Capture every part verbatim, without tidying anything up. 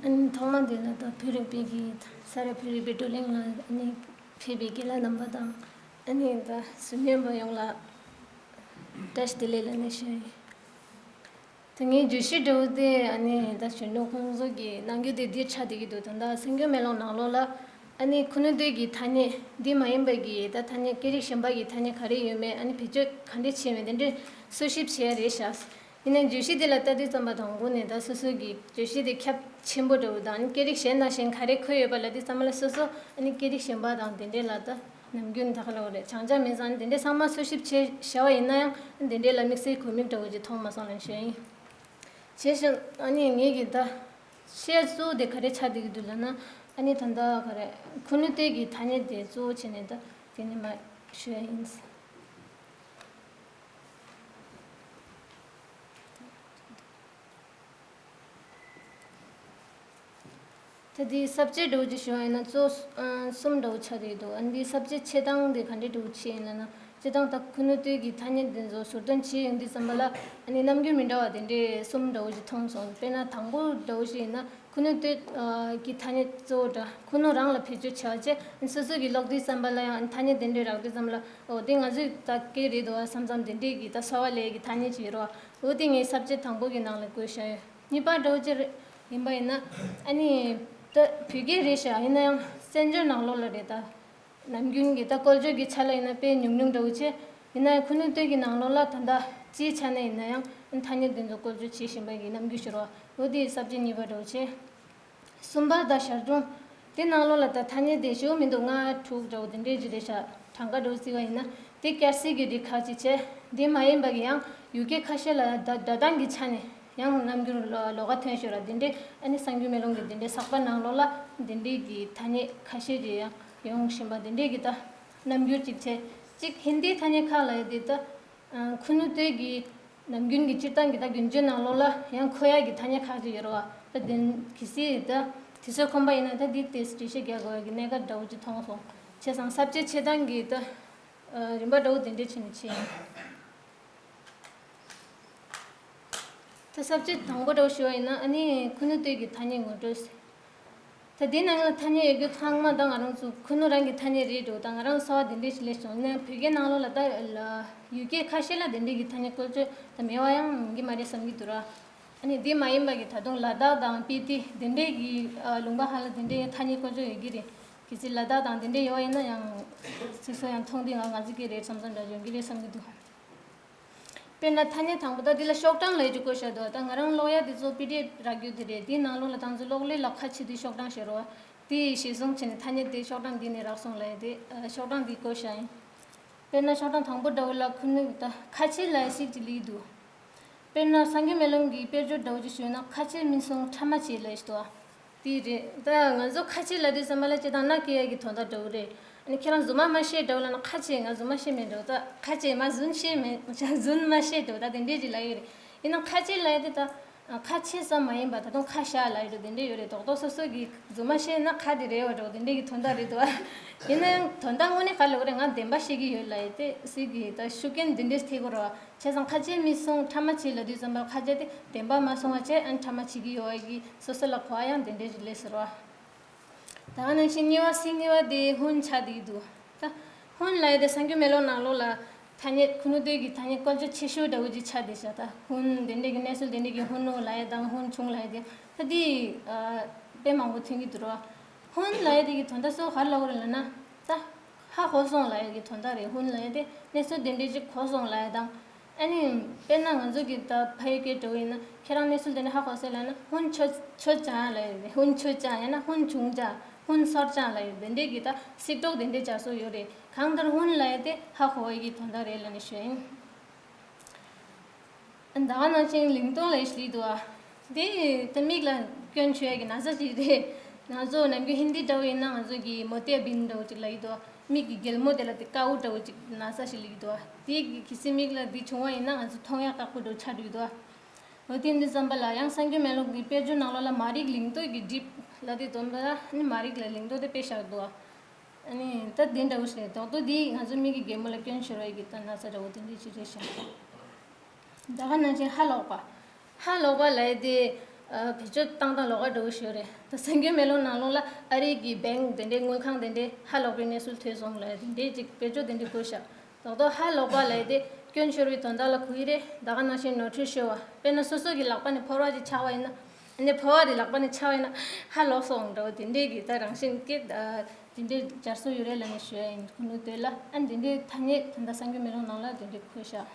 ཨ་ནི་ཐོག་མ་དེ་ལ་ད་བོད་རིག་པའི་གི་ས་རཱ་བོད་རིག་པའི་བགྲོ་གླེང་ལ་ཨ་ནི་ཕེབས་པའི་རྒན་ལགས་རྣམ་པ་དང་ཨ་ནི་ད་ཟུར་ཉན་པ་ཡོངས་ལ་བཀྲ་ཤིས་བདེ་ལེགས་ལབ་ནས་ཞུ་ཡ་ཡིན། ད་ངའི་བརྗོད་གཞི་འདྲ་བོ་དེ་ཨ་ནི་ད་གཞོན་ནུ་ཁོང་ཚོ་གི་གནང་རྒྱུ་དེ་འདིར་ཆགས་བསྡད་ཀྱི་འདུག་ད་ལྟ་གསར་འགྱུར་མེ་ལོང་ནང་ལོགས་ལ་ཨ་ནི་ཁུ་ནུ་སྟོད་ཀྱི་ཐ་སྙད་འདི་མ་ཡིན་པ་གི་ད་ཐ་སྙད་སྐད་རིགས་གཞན་པ་གི་ཐ་སྙད་ག་རེ་ཡོད་མེད་ཨ་ནི་བེད་སྤྱོད་ག་འདྲས་བྱས་མེད་དེ་འདྲས་སུ་ཞིབ་བྱས་རེད་ཤག་ཡིན་ནའི་བརྗོད་གཞི་དེ་ལ་ལྟ་དུས་ཙམ་པ་དང་པོ་ནས་ད་སོ་སོ་གི་བརྗོད་གཞི་དེ་ཁྱབ་ཆེན་པོ་འདྲ་བོ་དང་ཨ་ནི་སྐད་རིགས་གཞན་དང་གཞན་ག་རེ་འཁོད་ཡོད་པ་ལབ་དུས་ཙམ་པ་ལ་སོ་སོ་ཨ་ནི་སྐད་རིགས་གཞན་པ་དང་དེ་འདྲས་ལ་ད། ནམ་རྒྱུན་ད་ག་ལབ་དགོས་རེད། བྱང་ཆ་མེད་ཙང་དེ་འདྲའི་ཚང་མ་སུ་ཞིབ་བྱས་བཞག་པ་ཡིན་ན་ཡང་དེ་འདྲའི་ལ་དམིགས་བསལ་གོ་མིག་འདྲ་བོ་ཅིག་མཐོང་མ་སོང་ལབ་ཞུ་ཡིན། བྱས་ཤིང་ཨ་ནི་ངེད་ཀྱི་ད་བཤད་གཙོ་བོ་དེ་ག་རེ་ཆགས་བསྡད་ཀྱི་འདུག་ལབ་ན་ཨ་ནི་ད་ལྟ་ག་རེ་ཁུ་ནུ་སྟོད་ཀྱི་ཐ་སྙད་དེ་གཙོ་བོ་བྱས་ནས་ད་དེ་ནས་མ་ཞུ་ཡ་ཡིན། ད་འདི་ས་བཅད་འདྲ་བོ་ཅིག་ཞུ་བ་ཡིན་ན་གཙོ་བོ་གསུམ་འདྲ་བོ་ཆགས་ཀྱི་འདུག་ཨ་ནི་འདི་ས་བཅད་ཕྱེ་སྟངས་དེ་ག་འདྲས་འདྲ་བོ་ཕྱེ་ཡིན་ལབ་ན་སྤྱིར་བཏང་ད་ཁུ་ནུ་སྟོད་ཀྱི་ཐ་སྙད་དེ་ཚོ་ཟུར་འདོན་བྱེད་ཡོང་དུས་ཙམ་པ་ལ་ཨ་ནི་རྣམ་འགྱུར་མི་འདྲ་བ་དེ་འདྲས་གསུམ་འདྲ་བོ་ཅིག་མཐོང་སོང་། དཔེར་ན་དང་པོ་འདྲ་བོ་ཞིག་ཡིན་ན་ཁུ་ནུ་སྟོད་ཀྱི་ཐ་སྙད་གཙོ་བོ་འདྲ་ཁུ་ནུ་རང་ལ་བེད་སྤྱོད་བྱ་བ་བྱས་ཨ་ནི་སོ་སོ་གི་ཀློག་དུས་ཙམ་པ་ལ་ཡང་ཨ་ནི་ཐ་སྙད་དེ་འདྲས་རག་དུས་ཙམ་ལ་ཨོ་དེ་ང་ཚོའི་ད་སྐད་རེད་འདུག་བ་བསམ་བསམ་དེ་འདྲས་ཀྱི་ད་ཚོར་བ་སླེབས་ཀྱི་ཐ་སྙད་ཅིག་ཡོད་རེད་བ། འོ་དེ་ངས་ས་བཅད་དང་པོ་གི་ནང་ལ་བཀོད་བཞག་ཡོད། གཉིས་པ་འདྲ་བོ་ཅིག་རེད། ཡིན་པ་ཡིན་ན་ཨ་ནི་ད་བོད་སྐད་རེད་ཤག་ཡིན་ན་ཡང་བཙན་བྱོལ་ནང་ལོགས་ལ་རེད་ད། ནམ་རྒྱུན་གྱི་ད་བཀོལ་སྤྱོད་ཀྱི་ཆ་ལ་ཡིན་ན་དཔེ་ཉུང་ཉུང་འདྲ་བོ་ཅིག་ཡིན་ན་ཡང་ཁུ་ནུ་སྟོད་ཀྱི་ནང་ལོགས་ལ་ད་ལྟ་སྤྱིའི་ཆ་ནས་ཡིན་ན་ཡང་ཐ་སྙད་དེ་ཚོ་བཀོལ་སྤྱོད་བྱེད་བཞིན་པ་གི་རྣམ་འགྱུར་ཞིག་རེད་བ། འོ་དེ་ས་བཅད་གཉིས་པ་འདྲ་བོ་ཅིག་གསུམ་པ་དང་ཞར་བྱུང་། དེ་ནང་ལོགས་ལ་ད་ཐ་སྙད་དེ་ཞེ་པོ་མི་འདུག་ལྔ་དྲུག་འདྲ་བོ་དེ་འདྲའི་ཅིག་རེད་ཤག་གྲངས་ཀ་འདྲ་བོ་བརྩི་བ་ཡིན་ན་དེ་བསྐྱར་གསོ་གི་རིགས་ཁག་ཅིག་བྱས། དེ་མ་ཡིན་པ་གི་ཡང་ཡུལ་སྐད་ཁ་ཤས་ལ་ད་སྒྲ་གདངས་ཀྱི་ཆ་ནས་ཡང་རྣམ་འགྱུར་ལོགས་ཀ་ཐོན་ཤོར་བ་དེ་འདྲའི་ཨ་ནི་གསར་འགྱུར་མེ་ལོང་གི་དེ་འདྲའི་ཚགས་པར་ནང་ལོགས་ལ་དེ་འདྲའི་གི་ཐ་སྙད་ཁ་ཤས་ཅིག་ཡང་ཡོང་བཞིན་པ་དེ་འདྲའི་གི་ད་རྣམ་འགྱུར་ཅིག་བྱས། གཅིག་ཧིན་དིའི་ཐ་སྙད་ཁག་ལ་ཡོད་དེ་ད། ཁུ་ནུ་སྟོད་ཀྱི་ནམ་རྒྱུན་གྱི་སྤྱིར་བཏང་གི་ད་རྒྱུན་སྤྱོད་ནང་ལོགས་ལ་ཡང་འཁོད་ཡག་གི་ཐ་སྙད་ཁག་ཅིག་ཡོད་རེད་བ། ད་དེ་གལ་སྲིད་ད་དུས་ཚོད་ཁོམ་པ་ཡིན་ན་ད་འདི་དེ་འགྲེལ་བཤད་རྒྱག་དགོས་ཡག་གི་གནད་འགག་འདྲ་བོ་ཅིག་མཐོང་སོང་། བྱས་ཙང་ས་བཅད་ཕྱེ་སྟངས་ཀྱི་ད་རིམ་པ་འདྲ་བོ་དེ་འདྲས་བྱས་ནས་ཕྱེ་ཡིན། ད་ས་བཅད་དང་པོ་འདྲ་བོ་ཞུ་བ་ཡིན་ན་ཨ་ནི་ཁུ་ནུ་སྟོད་ཀྱི་ཐ་སྙད་ངོ་སྤྲོད། ད་དེའི་ནང་ལ་ཐ་སྙད་ཡོད་རྒྱུ་ཚང་མ་ད་ང་རང་ཚོ་ཁུ་ནུ་རང་གི་ཐ་སྙད་རེད་འགྲོ། ད་ང་རང་གསར་བ་དེ་འདྲས་ཞིག་སླེབས་བྱུང་ན་བོད་སྐད་ནང་ལོགས་ལ་ད་ཡུལ་སྐད་ཁ་ཤས་ལ་དེ་འདྲས་ཀྱི་ཐ་སྙད་བཀོལ་སྤྱོད་ད་མེད་པ་ཡང་ཡིན་གྱི་མ་རེད་བསམ་གྱི་འདུག་ར། ཨ་ནི་དེ་མ་ཡིན་པ་གི་ད་དུང་ལ་དྭགས་དང་སྤི་ཏི་དེ་འདྲས་ཀྱི་ལུང་པ་ཧ་ལ་དེ་འདྲས་ཐ་སྙད་བཀོལ་སྤྱོད་ཡོད་ཀྱི་རེད། གལ་སྲིད་ལ་དྭགས་དང་དེ་འདྲས་ཡོད་པ་ཡིན་ན་ཡང་ཚིག་སོགས་ཡང་མཐོང་དུས་ང་ང་ཚོ་སྐད་རེད་བསམ་བསམ་འདྲ་ཡོང་གི་རེད་བསམ་གྱི་འདུག་དཔེར་ན་ཐ་སྙད་དང་པོ་ད་འདི་ལ་ཤོག་གྲངས་ལབ་ཀྱི་བཀོད་བཞག་འདུག་ད་ང་རང་ཀློག་ཡ་འདི་ཚོ་པི་ཌི་ཨེཕ་རག་རྒྱུ་དེ་རེད། འདིའི་ནང་ལོགས་ལ་ད་ཚོ་གློག་ཀླད་ལ་ཁ་ཕྱེ་དུས་ཤོག་གྲངས་བཤད་རོགས། དེ་ཡི་གཞིར་བཟུང་བྱས་ནས་ཐ་སྙད་དེ་ཤོག་གྲངས་འདི་ནས་རག་སོང་ལབ་ཡ་དེ་ཤོག་གྲངས་འདི་བཀོད་བཞག་ཡིན། དཔེར་ན་ཤོག་གྲངས་དང་པོ་འདྲ་བོ་ལ་ཁུ་ནུ་ད་ཁ་ཕྱེ་ལབ་ཡ་ཞིག་ཅིག་སླེབས་འདུག་དཔེར་ན་གསར་འགྱུར་མེ་ལོང་གི་དཔེར་བརྗོད་འདྲ་བོ་ཅིག་ཞུས་ན་ཁ་ཕྱེ་མི་སོང་ཁྲ་མ་བྱེད་ལབ་ཡ་ཞིག་འདུག་དེ་རེད། ད་ང་ཚོ་ཁ་ཕྱེ་ལབ་དུས་ཙམ་པ་ལ་སྤྱིར་བཏང་མནའ་སྐྱེལ་ཡག་གི་དོན་དག་འདྲ་བོ་རེད། ཨ་ནི་ཁྱེད་རང་རྫུན་མ་མ་བཤད་འདྲ་བོ་ལབ་ན་ཁ་ཕྱེ་ང་རྫུན་མ་བཤད་མེད་འགྲོ། ད་ཁ་ཕྱེ་མ་རྫུན་བཤད་མེད་རྫུན་མ་བཤད་འགྲོ། ད་དེ་འདྲས་ཅིག་ལབ་ཡོད་རེད། ཡིན་ནའང་ཁ་ཕྱེ་ལབ་ཡ་དེ་ད་ཁ་ཕྱེ་ས་མ་ཡིན་པ་ད་དུང་ཁ་བཞག་ལབ་ཡོད་རེད། དེ་འདྲས་ཡོད་རེད། རྡོག་རྡོག་སོ་སོ་གི་རྫུན་མ་བཤད་ན་ཁ་དེ་རེད་བ་འགྲོ། དེ་འདྲས་ཀྱི་དོན་དག་རེད་འདུག་ཨ། ཡིན་ནའང་དོན་དག་དངོས་གནས་ག་ལབ་དགོས་རེད། ང་བདེན་པ་བཤད་ཀྱི་ཡོད་ལབ་ཡ་དེ་སྲིད་ཀྱི་ད་ཤུགས་རྐྱེན་འདི་འདྲས་ཐེབས་དགོས་རེད་བ། བྱས་ཙང་ཁ་ཕྱེ་མི་སོང་ཁྲ་མ་བྱེད་ལབ་དུས་ཙམ་པ་ཁ་ཕྱེ་དེ་བདེན་པ་མ་སོང་བ་བྱས་ཨ་ནི་ཁྲ་མ་བྱེད་ཀྱི་ཡོད་བ་གི་སོ་སོ་ལ་གོ་བ་ཡང་དེ་འདྲས་ཅིག་སླེབས་ཟེར་བ། ད་ག་ནང་བཞིན་གཉིས་པ་ཚིག་གཉིས་པ་དེ་ཧུན་ཆགས་བསྡད་འདུག་ད་ཧུན་ལབ་ཡ་དེ་གསར་འགྱུར་མེ་ལོང་ནང་ལོགས་ལ་ཐ་སྙད་ཁུ་ནུ་སྟོད་ཀྱི་ཐ་སྙད་བཀོལ་སྤྱོད་ཆེ་ཤོས་འདྲ་བོ་ཅིག་ཆགས་བསྡད་ཤག་ད་ཧུན་དེ་འདྲས་ཀྱི་གནས་ཚུལ་དེ་འདྲས་ཀྱི་ཧུན་ནུ་ལབ་ཡ་དང་ཧུན་ཆུང་ལབ་ཡ་དེ་ད་དེ་དཔེ་མང་པོ་ཐོན་གྱི་འདུག་ར། ཧུན་ལབ་ཡ་དེ་གི་དོན་དག་སོ་ག་རེ་ལབ་དགོས་རེད་ལབ་ན་ད། ཧ་གོ་སོང་ལབ་ཡ་གི་དོན་དག་རེད། ཧུན་ལབ་ཡ་དེ་གནས་ཚུལ་དེ་འདྲས་ཅིག་གོ་སོང་ལབ་ཡ་དང་། ཨ་ནི་དཔེར་ན་ང་ཚོ་གི་ད་ཕ་ཡུལ་སྐད་འདྲ་བོ་ཡིན་ན་ཁྱེད་རང་གནས་ཚུལ་དེ་འདྲས་ཧ་གོ་སོང་ལབ་ན་ཧུན་ཆོད་ཆོད་ཅང་ལབ་ཡ་རེད། ཧུན་ཆོད་ཅང་ཡང་ན་ཧུན་ཆུང་ཅང་ཧུན་སོར་ཅང་ལབ་ཡ་དེ་འདྲས་གི་ད་སིག་ཏོག་དེ་འདྲས་སྦྱར་སྲོལ་ཡོད་རེད། གང་ལྟར་ཧུན་ལབ་ཡ་དེ་ཧ་གོ་བ་ཡི་གི་དོན་དག་རེད་ལབ་ནས་ཞུ་ཡིན། ད་ག་ནང་བཞིན་ལིང་ཏོག་ལབ་ཡ་ཞིག་འདུག་ཨ། དེ་ད་མིག་ལ་སྐྱོན་བྱེད་ཡ་གི་ན་ཚ་ཅིག་རེད། ང་ཚོ་ནམ་རྒྱུན་ཧིན་དི་འདྲ་བོ་ཡིན་ན་ང་ཚོ་གི་མོ་ཏི་ཡ་བིན་འདྲ་བོ་ཅིག་ལབ་ཀྱི་འདུག་ཨ། མིག་གི་རྒྱལ་མོ་དེ་ལ་དེ་ཀའུ་འདྲ་བོ་ཅིག་ན་ཚ་ཞིག་ལབ་ཀྱི་འདུག་ཨ། དེ་གི་གལ་སྲིད་མིག་ལ་དེ་བྱུང་བ་ཡིན་ན་ང་ཚོ་མཐོང་ཡ་ཁག་པོ་འདྲ་བོ་ཆགས་འགྲོ་གི་འདུག་ཨ། འོ་དེ་འདི་ཙམ་པ་ལ་ཡང་གསར་འགྱུར་མེ་ལོང་གི་དཔེར་བརྗོད་ནང་ལོགས་ལ་མ་རིག་ལིང་ཏོག་གི་གྲིབ་ལབ་དེ་དོན་པ་ཨ་ནི་མ་རིག་ལ་ལིང་ཏོག་དེ་དཔེ་བཞག་འདུག་ཨ། ཨ་ནི་ད་འདི་འདྲ་བོ་ཞིག་རེད། རྡོག་རྡོག་འདི་ང་ཚོ་མིག་གི་རྒྱལ་མོ་ལ་སྐྱོན་བྱེད་རོགས་ཡ་གི་ད་ན་ཚ་འདྲ་བོ་དེ་འདྲ་ཞིག་རེད་ཤག་ད་ག་ནང་བཞིན་ཧ་ལོག་པ། ཧ་ལོག་པ་ལབ་ཡ་དེ་ ཨ་བེད་སྤྱོད་བཏང་སྟངས་ལོགས་ཀ་འདྲ་བོ་ཞིག་རེད། ད་གསར་འགྱུར་མེ་ལོང་ནང་ལོགས་ལ་ཨ་རི་གི་བེང་དེ་འདྲའི་དངུལ་ཁང་དེ་འདྲའི་ཧ་ལོག་པའི་གནས་ཚུལ་ཐོས་སོང་ལབ་དེ་འདྲའི་ཅིག་བེད་སྤྱོད་དེ་འདྲའི་བཀོད་ཤག་རྡོག་རྡོག་ཧ་ལོག་པ་ལབ་དེ་སྐྱོན་ཤོར་བའི་དོན་དག་ལ་གོ་གི་རེད། ད་ག་ནང་བཞིན་ནོར་འཁྲུལ་ཤོར་བ། དཔེར་ན་སོ་སོ་གི་ལག་པ་ནས་ཕོར་བ་ཅིག་ཆག་པ་ཡིན་ན། ཨ་ནི་ཕོར་བ་དེ་ལག་པ་ནས་ཆག་པ་ཡིན་ན་ཧ་ལོག་སོང་འདྲ་བོ་དེ་འདྲའི་གི་ད་རང་བཞིན་སྐད་དེ་འདྲའི་སྦྱར་སྲོལ་ཡོད་རེད་ལབ་ནས་ཞུ་ཡ་ཡིན། ཁུ་ནུ་དེ་ལ་ཨ་ནི་དེ་འདྲའི་ཐ་སྙད་ད་ལྟ་གསར་འགྱུར་མེ་ལོང་ནང་ལ་དེ་འདྲའི་འཁོད་ཤག་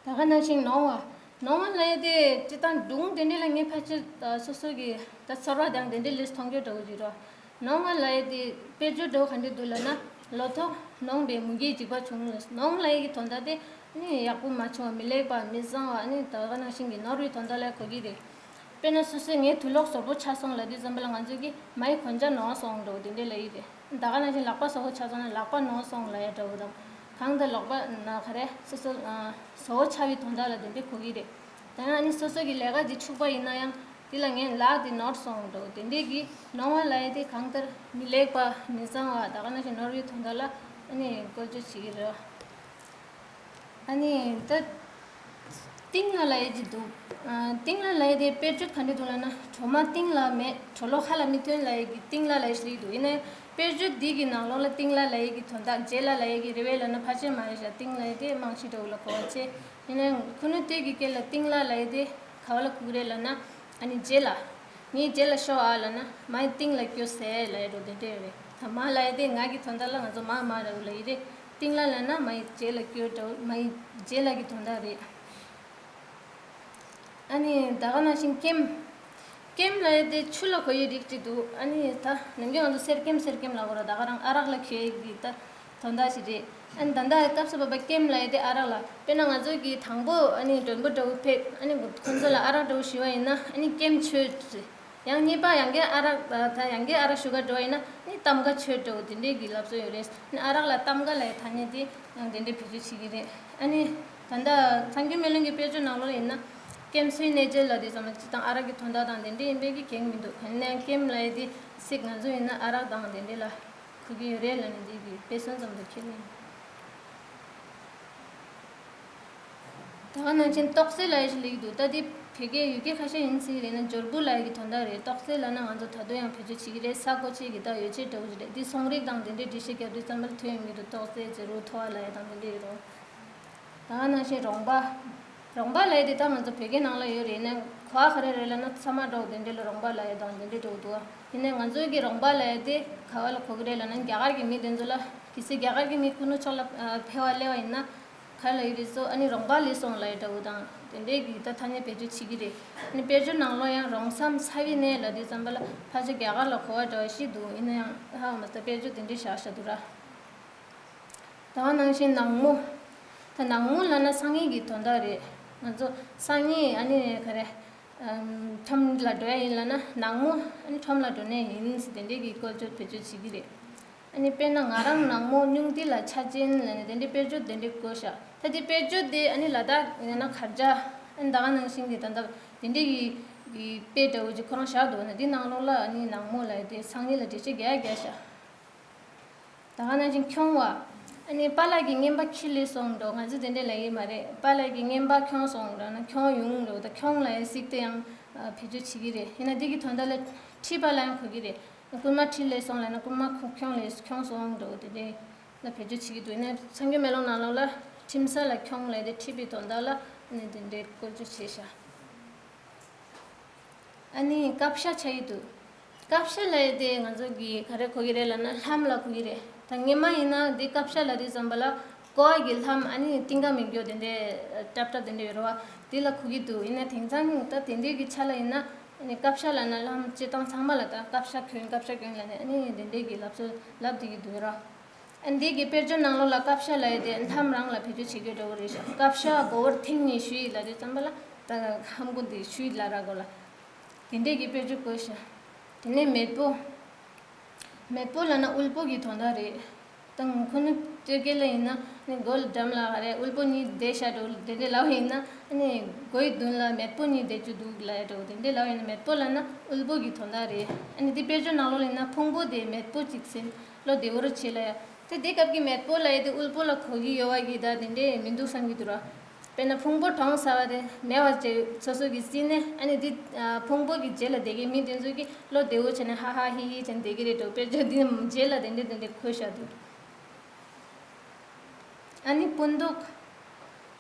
ད་ག་ནང་བཞིན་ནོར་བ། ནོར་བ་ལབ་ཡ་དེ་སྤྱིར་བཏང་སྒྲུང་དེ་འདྲ་ལ་ངས་ཕལ་ཆེར་ཨ་སོ་སོ་གི་ད་ཚོར་བ་དང་དེ་འདྲ་ལས་མཐོང་རྒྱུ་འདྲ་བོ་ཅིག་རེད། ནོར་བ་ལབ་ཡ་དེ་དཔེར་བརྗོད་འདྲ་བོ་ག་འདྲ་འདུག་ལབ་ན། ལོ་ཐོག་ནོངས་པའི་མུ་གེའི་འཇིགས་པ་བྱུང་ལ། ནོངས་ལབ་ཡ་གི་དོན་དག་དེ་ནི་ཡག་པོ་མ་བྱུང་བ། མི་ལེགས་པ། མི་བཟང་བ། ནི་ད་ག་ནང་བཞིན་གྱི་ནོར་བའི་དོན་དག་ལ་གོ་གི་རེད། དཔེར་ན་སོ་སོའི་ངའི་དུག་ལོག་བཟོ་པོ་ཆག་སོང་ལབ་དུས་ཙམ་པ་ལ་ང་ཚོས་ཀྱི་མའི་གོན་ཆ་ནོར་སོང་འདྲ་བོ་དེ་འདྲ་ལབ་ཡི་རེད། ད་ག་ནང་བཞིན་ལག་པ་བཟོ་བོ་ཆག་སོང་ན་ལག་པ་ནོར་སོང་ལབ་ཡ་འདྲ་བོ་དང་། གང་ལྟར་ལག་པ་ན་ག་རེ་སོ་སོ་ཨ་བཟོ་བོ་ཆག་པའི་དོན་དག་ལ་དེ་འདྲའི་གོ་གི་རེད། ད་ཡང་ཨ་ནི་སོ་སོ་གི་ལས་ཀ་དེ་འཕྱུགས་པ་ཡིན་ན་ཡང་དེ་ལ་ངའི་ལག་དེ་ནོར་སོང་འདྲ་བོ་དེ་འདྲའི་གི་ནོར་བ་ལབ་ཡ་དེ་གང་ལྟར་མི་ལེགས་པ་མི་བཟང་བ་ད་ག་ནང་བཞིན་ནོར་བའི་དོན་དག་ལ་ཨ་ནི་བཀོལ་སྤྱོད་བྱེད་ཀྱི་རེད། ཨ་ནི་ད་ཏིང་ལ་ལབ་ཡས་ཅིག་འདུག་ཨ་ཏིང་ལ་ལབ་ཡས་དེ་དཔེར་བརྗོད་ག་འདྲ་འདུག་ལབ་ན། གྲོ་མ་ཏིང་ལ་མེད། གྲོ་ལོ་ཁ་ལ་མི་ཐོན་ལབ་ཡས་ཀྱི་ཏིང་ལ་ལབ་ཡས་ཤིག་ལབ་ཀྱི་འདུག་ཡིན་ན་ཡང་དཔེར་བརྗོད་འདི་གི་ནང་ལོགས་ལ་ཏིང་ལ་ལབ་ཡས་ཀྱི་དོན་དག་རྗེས་ལ་ལབ་ཡས་ཀྱི་རེ་བའི་ལབ་ན་ཕལ་ཆེར་མ་རེད་ཤག་ཏིང་ལབ་ཡས་དེ་རྨང་གཞི་འདྲ་བོ་ལ་གོ་བ་ཆེ། ཡིན་ན་ཡང་ཁུ་ནུ་སྟོད་ཀྱི་སྐད་ལ་ཏིང་ལ་ལབ་ཡས་དེ་ག་བ་ལ་གོ་གི་རེད་ལབ་ན། ཨ་ནི་རྗེས་ལ། ངའི་རྗེས་ལ་ཤོག་ཨ་ལབ་ན་མའི་སྟེང་ལ་སྐྱོད་ཟེར་ལབ་ཡ་འདྲ་བོ་དེ་འདྲ་ཡོད་རེད། ད་མ་ལབ་ཡ་དེ་ང་གི་དོན་དག་ལ་ང་ཚོ་མ་མ་འདྲ་བོ་ལབ་ཡི་རེད། སྟེང་ལ་ལབ་ན་མའི་རྗེས་ལ་སྐྱོད་འདྲ་བོ། མའི་རྗེས་ལ་གི་དོན་དག་རེད། ཨ་ནི་ད་ག་ནང་བཞིན་ཀེམ། ཀེམ་ལབ་ཡ་དེ་ཆུ་ལ་གོ་ཡི་རིགས་ཅིག་འདུག་ཨ་ནི་ད་ནམ་རྒྱུན་ང་ཚོ་གསེར་ཀེམ་གསེར་ཀེམ་ལབ་གོ་ར། ད་ག་རང་ཨ་རག་ལ་གྱོད་ཡི་གི་ད་དོན་དག་ཞིག་རེད། ཨ་ནི་ད་ལྟ་སྐབས་སུ་བབ་པ་ཀེམ་ལབ་ཡ་དེ་ཨ་རག་ལ། དཔེར་ན་ང་ཚོ་གི་དང་པོ་ཨ་ནི་མགྲོན་པོ་འདྲ་བོ་ཕེབས། ཨ་ནི་ཁོ་ཚོ་ལ་ཨ་རག་འདྲ་བོ་ཞུས་པ་ཡིན་ན་ཨ་ནི་ཀེམ་མཆོད་ཟེར། ཡང་གཉིས་པ་ཡང་བསྐྱར་ཨ་རག་ད་ཡང་བསྐྱར་ཨ་རག་ཞུ་ག་འགྲོ་བ་ཡིན་ན་ཨ་ནི་གཏམ་ཁ་མཆོད་འདྲ་བོ་དེ་འདྲའི་གི་ལབ་སྲོལ་ཡོད་རེད། ཨ་ནི་ཨ་རག་ལ་གཏམ་ཁ་ལབ་ཡ་ཐ་སྙད་དེ་ཡང་དེ་འདྲའི་བེད་སྤྱོད་བྱེད་ཀྱི་རེད། ཨ་ནི་ད་ལྟ་གསར་འགྱུར་མེ་ལོང་གི་དཔེར་བརྗོད་ནང་ལོགས་ཡིན་ན་ཀེམ་སུའི་གནས་མཇལ་ལབ་དུས་ཙམ་ལ་སྤྱིར་བཏང་ཨ་རག་གི་དོན་དག་དང་དེ་འདྲ་ཡིན་པའི་གི་གེགས་མི་འདུག་ཡིན་ན་ཡང་ཀེམ་ལབ་ཡ་དེ་སྲིད་ང་ཚོ་ཡིན་ན་ཨ་རག་དང་དེ་འདྲ་ལ་གོ་གི་ཡོད་རེད་ལབ་ནས་འདི་གི་དཔེ་མཚོན་ཙམ་དུ་ཁྱེར་ནས། ད་ག་ནང་བཞིན་ཏོག་ཙེ་ལབ་ཡ་ཞིག་སླེབས་ཀྱི་འདུག་ད་འདི་བོད་སྐད་ཡུལ་སྐད་ཁ་ཤས་ཡིན་སྲིད་རེད་ན་འཇོར་བུ་ལབ་ཡ་གི་དོན་དག་རེད། ཏོག་ཙེ་ལབ་ན་ང་ཚོ་ད་དུང་ཡང་བེད་སྤྱོད་བྱེད་ཀྱི་རེད། ས་རྐོ་བྱེད་ཀྱི་ད་ཡོ་བྱད་འདྲ་བོ་ཞིག་རེད། འདི་ཚོང་རིགས་དང་དེ་འདྲའི་འགྲེལ་བཤད་རྒྱབ་དུས་ཙམ་པ་ལ་ཐོན་ཡོང་གི་འདུག་ཏོག་ཙེ་ཟེར་རོ། ཐོ་བ་ལབ་ཡ་དང་དེ་འདྲ་ཡོད་རོ། ད་ག་ནང་བཞིན་རོང་པ། རོང་པ་ལབ་ཡ་དེ་ད་ང་ཚོ་བོད་སྐད་ནང་ལ་ཡོད་རེད། ཡིན་ན་གོ་བ་ག་རེ་རེད་ལབ་ན་ཚ་མ་འདྲ་བོ་དེ་འདྲ་ལ་རོང་པ་ལབ་ཡ་དང་དེ་འདྲ་འདྲ་བོ་འདུག་ཡིན་ན་ང་ཚོ་གི་རོང་པ་ལབ་ཡ་དེ་ག་བ་ལ་གོ་གི་རེད་ལབ་ན་རྒྱ་གར་གྱི་མི་དེ་ཚོ་ལ། གལ་སྲིད་རྒྱ་གར་གྱི་མི་ཁུ་ནུ་ཕྱོགས་ལ་ཨ་ཕེབས་པ་སླེབས་པ་ཡིན་ན། ག་ལ་ཡོད་རེད་ཟེར། ཨ་ནི་རོང་པ་སླེབས་སོང་ལབ་ཡ་འདྲ་བོ་དང་དེ་འདྲའི་གི་ད་ཐ་སྙད་བེད་སྤྱོད་བྱེད་ཀྱི་རེད། ཨ་ནི་དཔེར་བརྗོད་ནང་ལོགས་ཡང་རོང་མཚམས་ཚ་བའི་གནས་ལབ་དུས་ཙམ་པ་ལ་ཕལ་ཆེར་རྒྱ་གར་ལ་གོ་བ་འདྲ་བ་ཞིག་འདུག་ཡིན་ན་ཡང་ཧ་མ་ད་དཔེར་བརྗོད་དེ་འདྲའི་བཞག་བཞག་འདུག་ར། ད་ག་ནང་བཞིན་ནག་མོ། ད་ནག་མོ་ལབ་ན་སང་ཉིན་གྱི་དོན་དག་རེད། ང་ཚོ་སང་ཉིན་ཨ་ནི་ག་རེ། ཨམ། ཁྲོམ་ལ་འགྲོ་ཡ་ཡིན་ལབ་ན་ནག་མོ་ཨ་ནི་ཁྲོམ་ལ་འགྲོ་ནས་ཡིན་ཟེར་དེ་འདྲའི་གི་བཀོལ་སྤྱོད་བེད་སྤྱོད་བྱེད་ཀྱི་རེད། ཨ་ནི་དཔེར་ན་ང་རང་ནག་མོ་སྙུང་ཐིག་ལ་ཆ་ཅན་ལབ་ནས་དེ་འདྲའི་དཔེར་བརྗོད་དེ་འདྲའི་བཀོལ་ཤག་ད་དེ་དཔེར་བརྗོད་དེ་ཨ་ནི་ལ་དྭགས་ཡང་ན་གར་ཇ། ཨ་ནི་ད་ག་ནང་བཞིན་གྱི་ད་ལྟ་དེ་འདྲའི་གི་གི་དཔེ་འདྲ་བོ་ཅིག་ཁོ་རང་བཞག་འདུག་ན་དེ་ནང་ལོགས་ལ་ཨ་ནི་ནག་མོ་ལབ་ཡ་དེ་སང་ཉིན་ལ་འགྲེལ་བཤད་རྒྱག་ཡ་རྒྱག་ཤག་ད་ག་ནང་བཞིན་ཁྱོང་བ། ཨ་ནི་པཱ་ལགས་ཀྱི་རྔན་པ་ཁྱི་ལས་སོང་འགྲོ། ང་ཚོས་དེ་འདྲས་ལབ་ཀྱི་མ་རེད། པཱ་ལགས་ཀྱི་རྔན་པ་ཁྱོང་སོང་འགྲོ་ན་ཁྱོང་ཡོང་འགྲོ། ད་ཁྱོང་ལབ་ཡ་ཚིག་དེ་ཡང་ཨ་བེད་སྤྱོད་བྱེད་ཀྱི་རེད། ཡིན་ན་འདི་གི་དོན་དག་ལ་ཁྲིད་པ་ལ་ཡང་གོ་གི་རེད། རྐུན་མ་ཁྲིད་ལས་སོང་ལབ་ན་རྐུན་མ་ཁོ་ཁྱོང་ལས་ཁྱོང་སོང་འགྲོ། དེ་འདྲས་ལ་བེད་སྤྱོད་བྱེད་ཀྱི་འདུག་ཡིན་ན་གསར་འགྱུར་མེ་ལོང་ནང་ལོགས་ལ་ཁྲིམས་ས་ལ་ཁྱོང་ལབ་དེ་ཁྲིད་པའི་དོན་དག་ལ་ཨ་ནི་དེ་འདྲས་བཀོལ་སྤྱོད་བྱས་ཤག་ཨ་ནི་ཀབ་ཤ་ཆགས་ཀྱི་འདུག་ཀབ་ཤ་ལབ་ཡ་དེ་ང་ཚོ་གི་ག་རེ་གོ་གི་རེད་ལབ་ན་ལྷམ་ལ་གོ་གི་རེད། ད་སྔོན་མ་ཡིན་ན་འདི་ཀབ་ཤ་ལབ་དུས་ཙམ་པ་ལ་ཀོ་བ་གི་ལྷམ་ཨ་ནི་རྟིང་ཀ་མི་འགྱོ་དེ་འདྲས་ཏྲབ་ཏྲབ་དེ་འདྲས་ཡོད་རེད་བ། དེ་ལ་གོ་གི་འདུག་ཡིན་ན་དེང་སང་ད་དེ་འདྲས་གི་ཆ་ལ་ཡིན་ན་ཨ་ནི་ཀབ་ཤ་ལབ་ན་ལྷམ་སྤྱིར་བཏང་ཚང་མ་ལ་ད་ཀབ་ཤ་གྱོན་ཀབ་ཤ་གྱོན་ལབ་ནས་ཨ་ནི་དེ་འདྲས་གི་ལབ་སྲོལ་ལབ་བསྡད་ཀྱི་འདུག་ར། ཨ་འདི་གི་དཔེར་བརྗོད་ནང་ལོགས་ལ་ཀབ་ཤ་ལབ་ཡ་དེ་ལྷམ་རང་ལ་བེད་སྤྱོད་བྱེད་རྒྱུ་འདྲ་བོ་རེད་ཤག་ཀབ་ཤ་མགོ་བོར་ཐེངས་གཉིས་གཞུས་ཡིན་ལབ་དུས་ཙམ་པ་ལ་ད་ལྷམ་མགོ་འདི་གཞུས་ཡིན་ལབ་ར་གོ་ལ། དེ་འདྲས་ཀྱི་དཔེར་བརྗོད་བཀོད་ཤག་དེ་ནས་མེད་པོ། མེད་པོ་ལབ་ན་དབུལ་པོ་གི་དོན་དག་རེད། ད་ཁོ་ནི་སྤྱོད་སྐད་ལ་ཡིན་ན་ནི་མགོ་ལ་འགྲམ་ལ་ག་རེ་དབུལ་པོ་གཉིས་བསྡད་ཤག་འགྲོ་དེ་འདྲས་ལབ་ཡིན་ན་ནི་མགོའི་མདུན་ལ་མེད་པོ་གཉིས་བསྡད་རྒྱུ་འདུག་ལབ་ཡ་འགྲོ་དེ་འདྲས་ལབ་ཡིན་ན་མེད་པོ་ལབ་ན་དབུལ་པོ་གི་དོན་དག་རེད། ཨ་ནི་དེ་དཔེར་བརྗོད་ནང་ལོགས་ལ་ཡིན་ན་ཕུང་པོ་དེ་མེད་པོ་གཅིག་ཟིན། བློ་བདེ་བོར་བྱེད་ལ་ཡ། དེ་དེ་སྐབས་ཀྱི་མེད་པོ་ལབ་ཡ་དེ་དབུལ་པོ་ལ་གོ་གི་ཡོད་བ་གི་ད་དེ་འདྲས་མི་འདུག་བསམ་གྱི་འདུག་ར། དཔེར་ན་ཕུང་པོ་གྲོང་ཟ་བ་དེ་མེད་པ་བྱས་སོ་སོ་གི་སྲིད་ནས། ཨ་ནི་འདི་ཕུང་པོ་གི་རྗེས་ལ་བསྡད་མཁན་མི་དེ་ཚོ་གིས་བློ་བདེ་བོ་བྱས་ནས་ཧ་ཧ་ཧི་ཧི་བྱས་ནས་བསྡད་ཀྱི་རེད་འདུག་དཔེར་བརྗོད་འདི་རྗེས་ལ་དེ་འདྲས་དེ་འདྲས་འཁོད་བཞག་འདུག་ཨ་ནི་སྤུ་མདོག་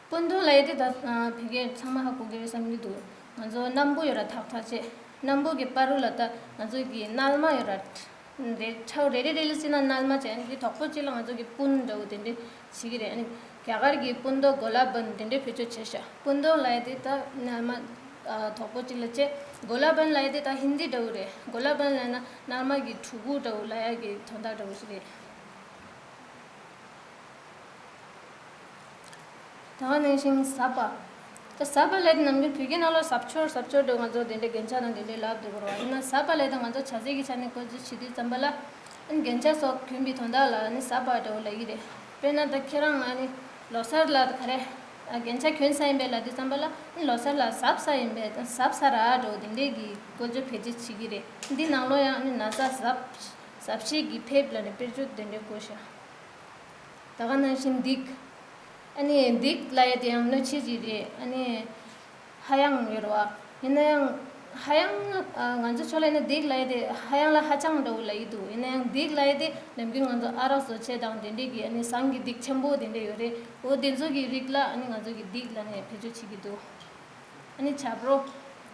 སྤུ་མདོག་ལབ་ཡས་དེ་ད་ཨ་བོད་སྐད་ཚང་མ་ཧ་གོ་གི་རེད་བསམ་གྱི་འདུག་ང་ཚོ་སྣམ་བུ་ཡོད་ར་ཐག་ཐག་བྱས། སྣམ་བུ་གི་བར་རུ་ལ་ད་ང་ཚོ་གི་སྣལ་མ་ཡོད་ར། རེ་ཁྲའོ་རེ་རེ་རེ་ལ་བརྩིས་ན་སྣལ་མ་བྱས། ཨ་ནི་དེ་དོག་པོ་གཅིག་ལ་ང་ཚོ་གི་སྤུན་འདྲ་བོ་དེ་འདྲས་བྱེད་ཀྱི་རེད། ཨ་ནི་རྒྱ་གར་གྱི་སྤུ་མདོག་གོ་ལ་བན་དེ་འདྲས་བེད་སྤྱོད་བྱས་ཤག་སྤུ་མདོག་ལབ་ཡས་དེ་ད་སྣལ་མ་ཨ་དོག་པོ་གཅིག་ལ་བྱས། གོ་ལ་བན་ལབ་ཡས་དེ་ད་ཧིན་དི་འདྲ་བོ་རེད། གོ་ལ་བན་ལབ་ན་སྣལ་མ་གི་ཕྲུ་གུ་འདྲ་བོ་ལབ་ཡས་ཀྱི་དོན་དག་འདྲ་བོ་ཞིག་རེད། ད་ག་ནང་བཞིན་ཟབ་པ། ད་ཟབ་པ་ལབ་དེ་ནམ་རྒྱུན་བོད་སྐད་ནང་ལོགས་ཟབ་ཆོར་ཟབ་ཆོར་འདྲ་ང་ཚོ་དེ་འདྲའི་རྒྱན་ཆ་དང་དེ་འདྲའི་ལབ་འདུག་རོ། ཡིན་ན་ཟབ་པ་ལབ་དེ་ང་ཚོ་བྱ་ཚིག་གི་ཆ་ནས་བཀོལ་སྤྱོད་བྱེད་དུས་ཙམ་པ་ལ། ཨ་ནི་རྒྱན་ཆ་སོགས་གྱོན་པའི་དོན་དག་ལ་ཨ་ནི་ཟབ་པ་འདྲ་བོ་ལབ་ཀྱི་རེད། དཔེར་ན་ད་ཁྱེད་རང་ཨ་ནི་ལོ་གསར་ལ་ག་རེ་ཨ་རྒྱན་ཆ་གྱོན་ས་ཡིན་པས་ལབ་དུས་ཙམ་པ་ལ། ཨ་ནི་ལོ་གསར་ལ་ཟབ་ས་ཡིན་པས་ཟབ་ས་ར་འདྲ་བོ་དེ་འདྲའི་གི་བཀོལ་སྤྱོད་བེད་སྤྱོད་བྱེད་ཀྱི་རེད། འདི་ནང་ལོགས་ཡང་ཨ་ནི་ན་ཚ་ཟབ་ཟབ་བྱེད་ཀྱི་ཕེབས་ལབ་ནས་དཔེར་བརྗོད་དེ་འདྲའི་བཀོད་ཤག་ད་ག་ནང་བཞིན་སྡིག་ཨ་ནི་སྡིག་ལབ་ཡས་དེ་ཡང་གནོད་བྱེད་ཅིག་རེད། ཨ་ནི་ཧ་ཡང་ཡོད་རེད་བ། ཡིན་ན་ཡང་ཧ་ཡང་ཨ་ང་ཚོ་ཕྱོགས་ལ་ཡིན་ན་སྡིག་ལབ་ཡས་དེ་ཧ་ཡང་ལ་ཧ་ཅང་འདྲ་བོ་ལབ་ཀྱི་འདུག་ཡིན་ན་ཡང་སྡིག་ལབ་ཡས་དེ་ནམ་རྒྱུན་ང་ཚོ་ཨ་རག་བཟོ་བྱེད་དང་དེ་འདྲས་ཀྱི་ཨ་ནི་ཟངས་ཀྱི་སྡིག་ཆེན་པོ་དེ་འདྲས་ཡོད་རེད། འོ་དེ་ཚོ་གི་རིགས་ལ་ཨ་ནི་ང་ཚོ་གི་སྡིག་ལབ་ནས་བེད་སྤྱོད་བྱེད་ཀྱི་འདུག་ཨ་ནི་བྱ་བྲོ།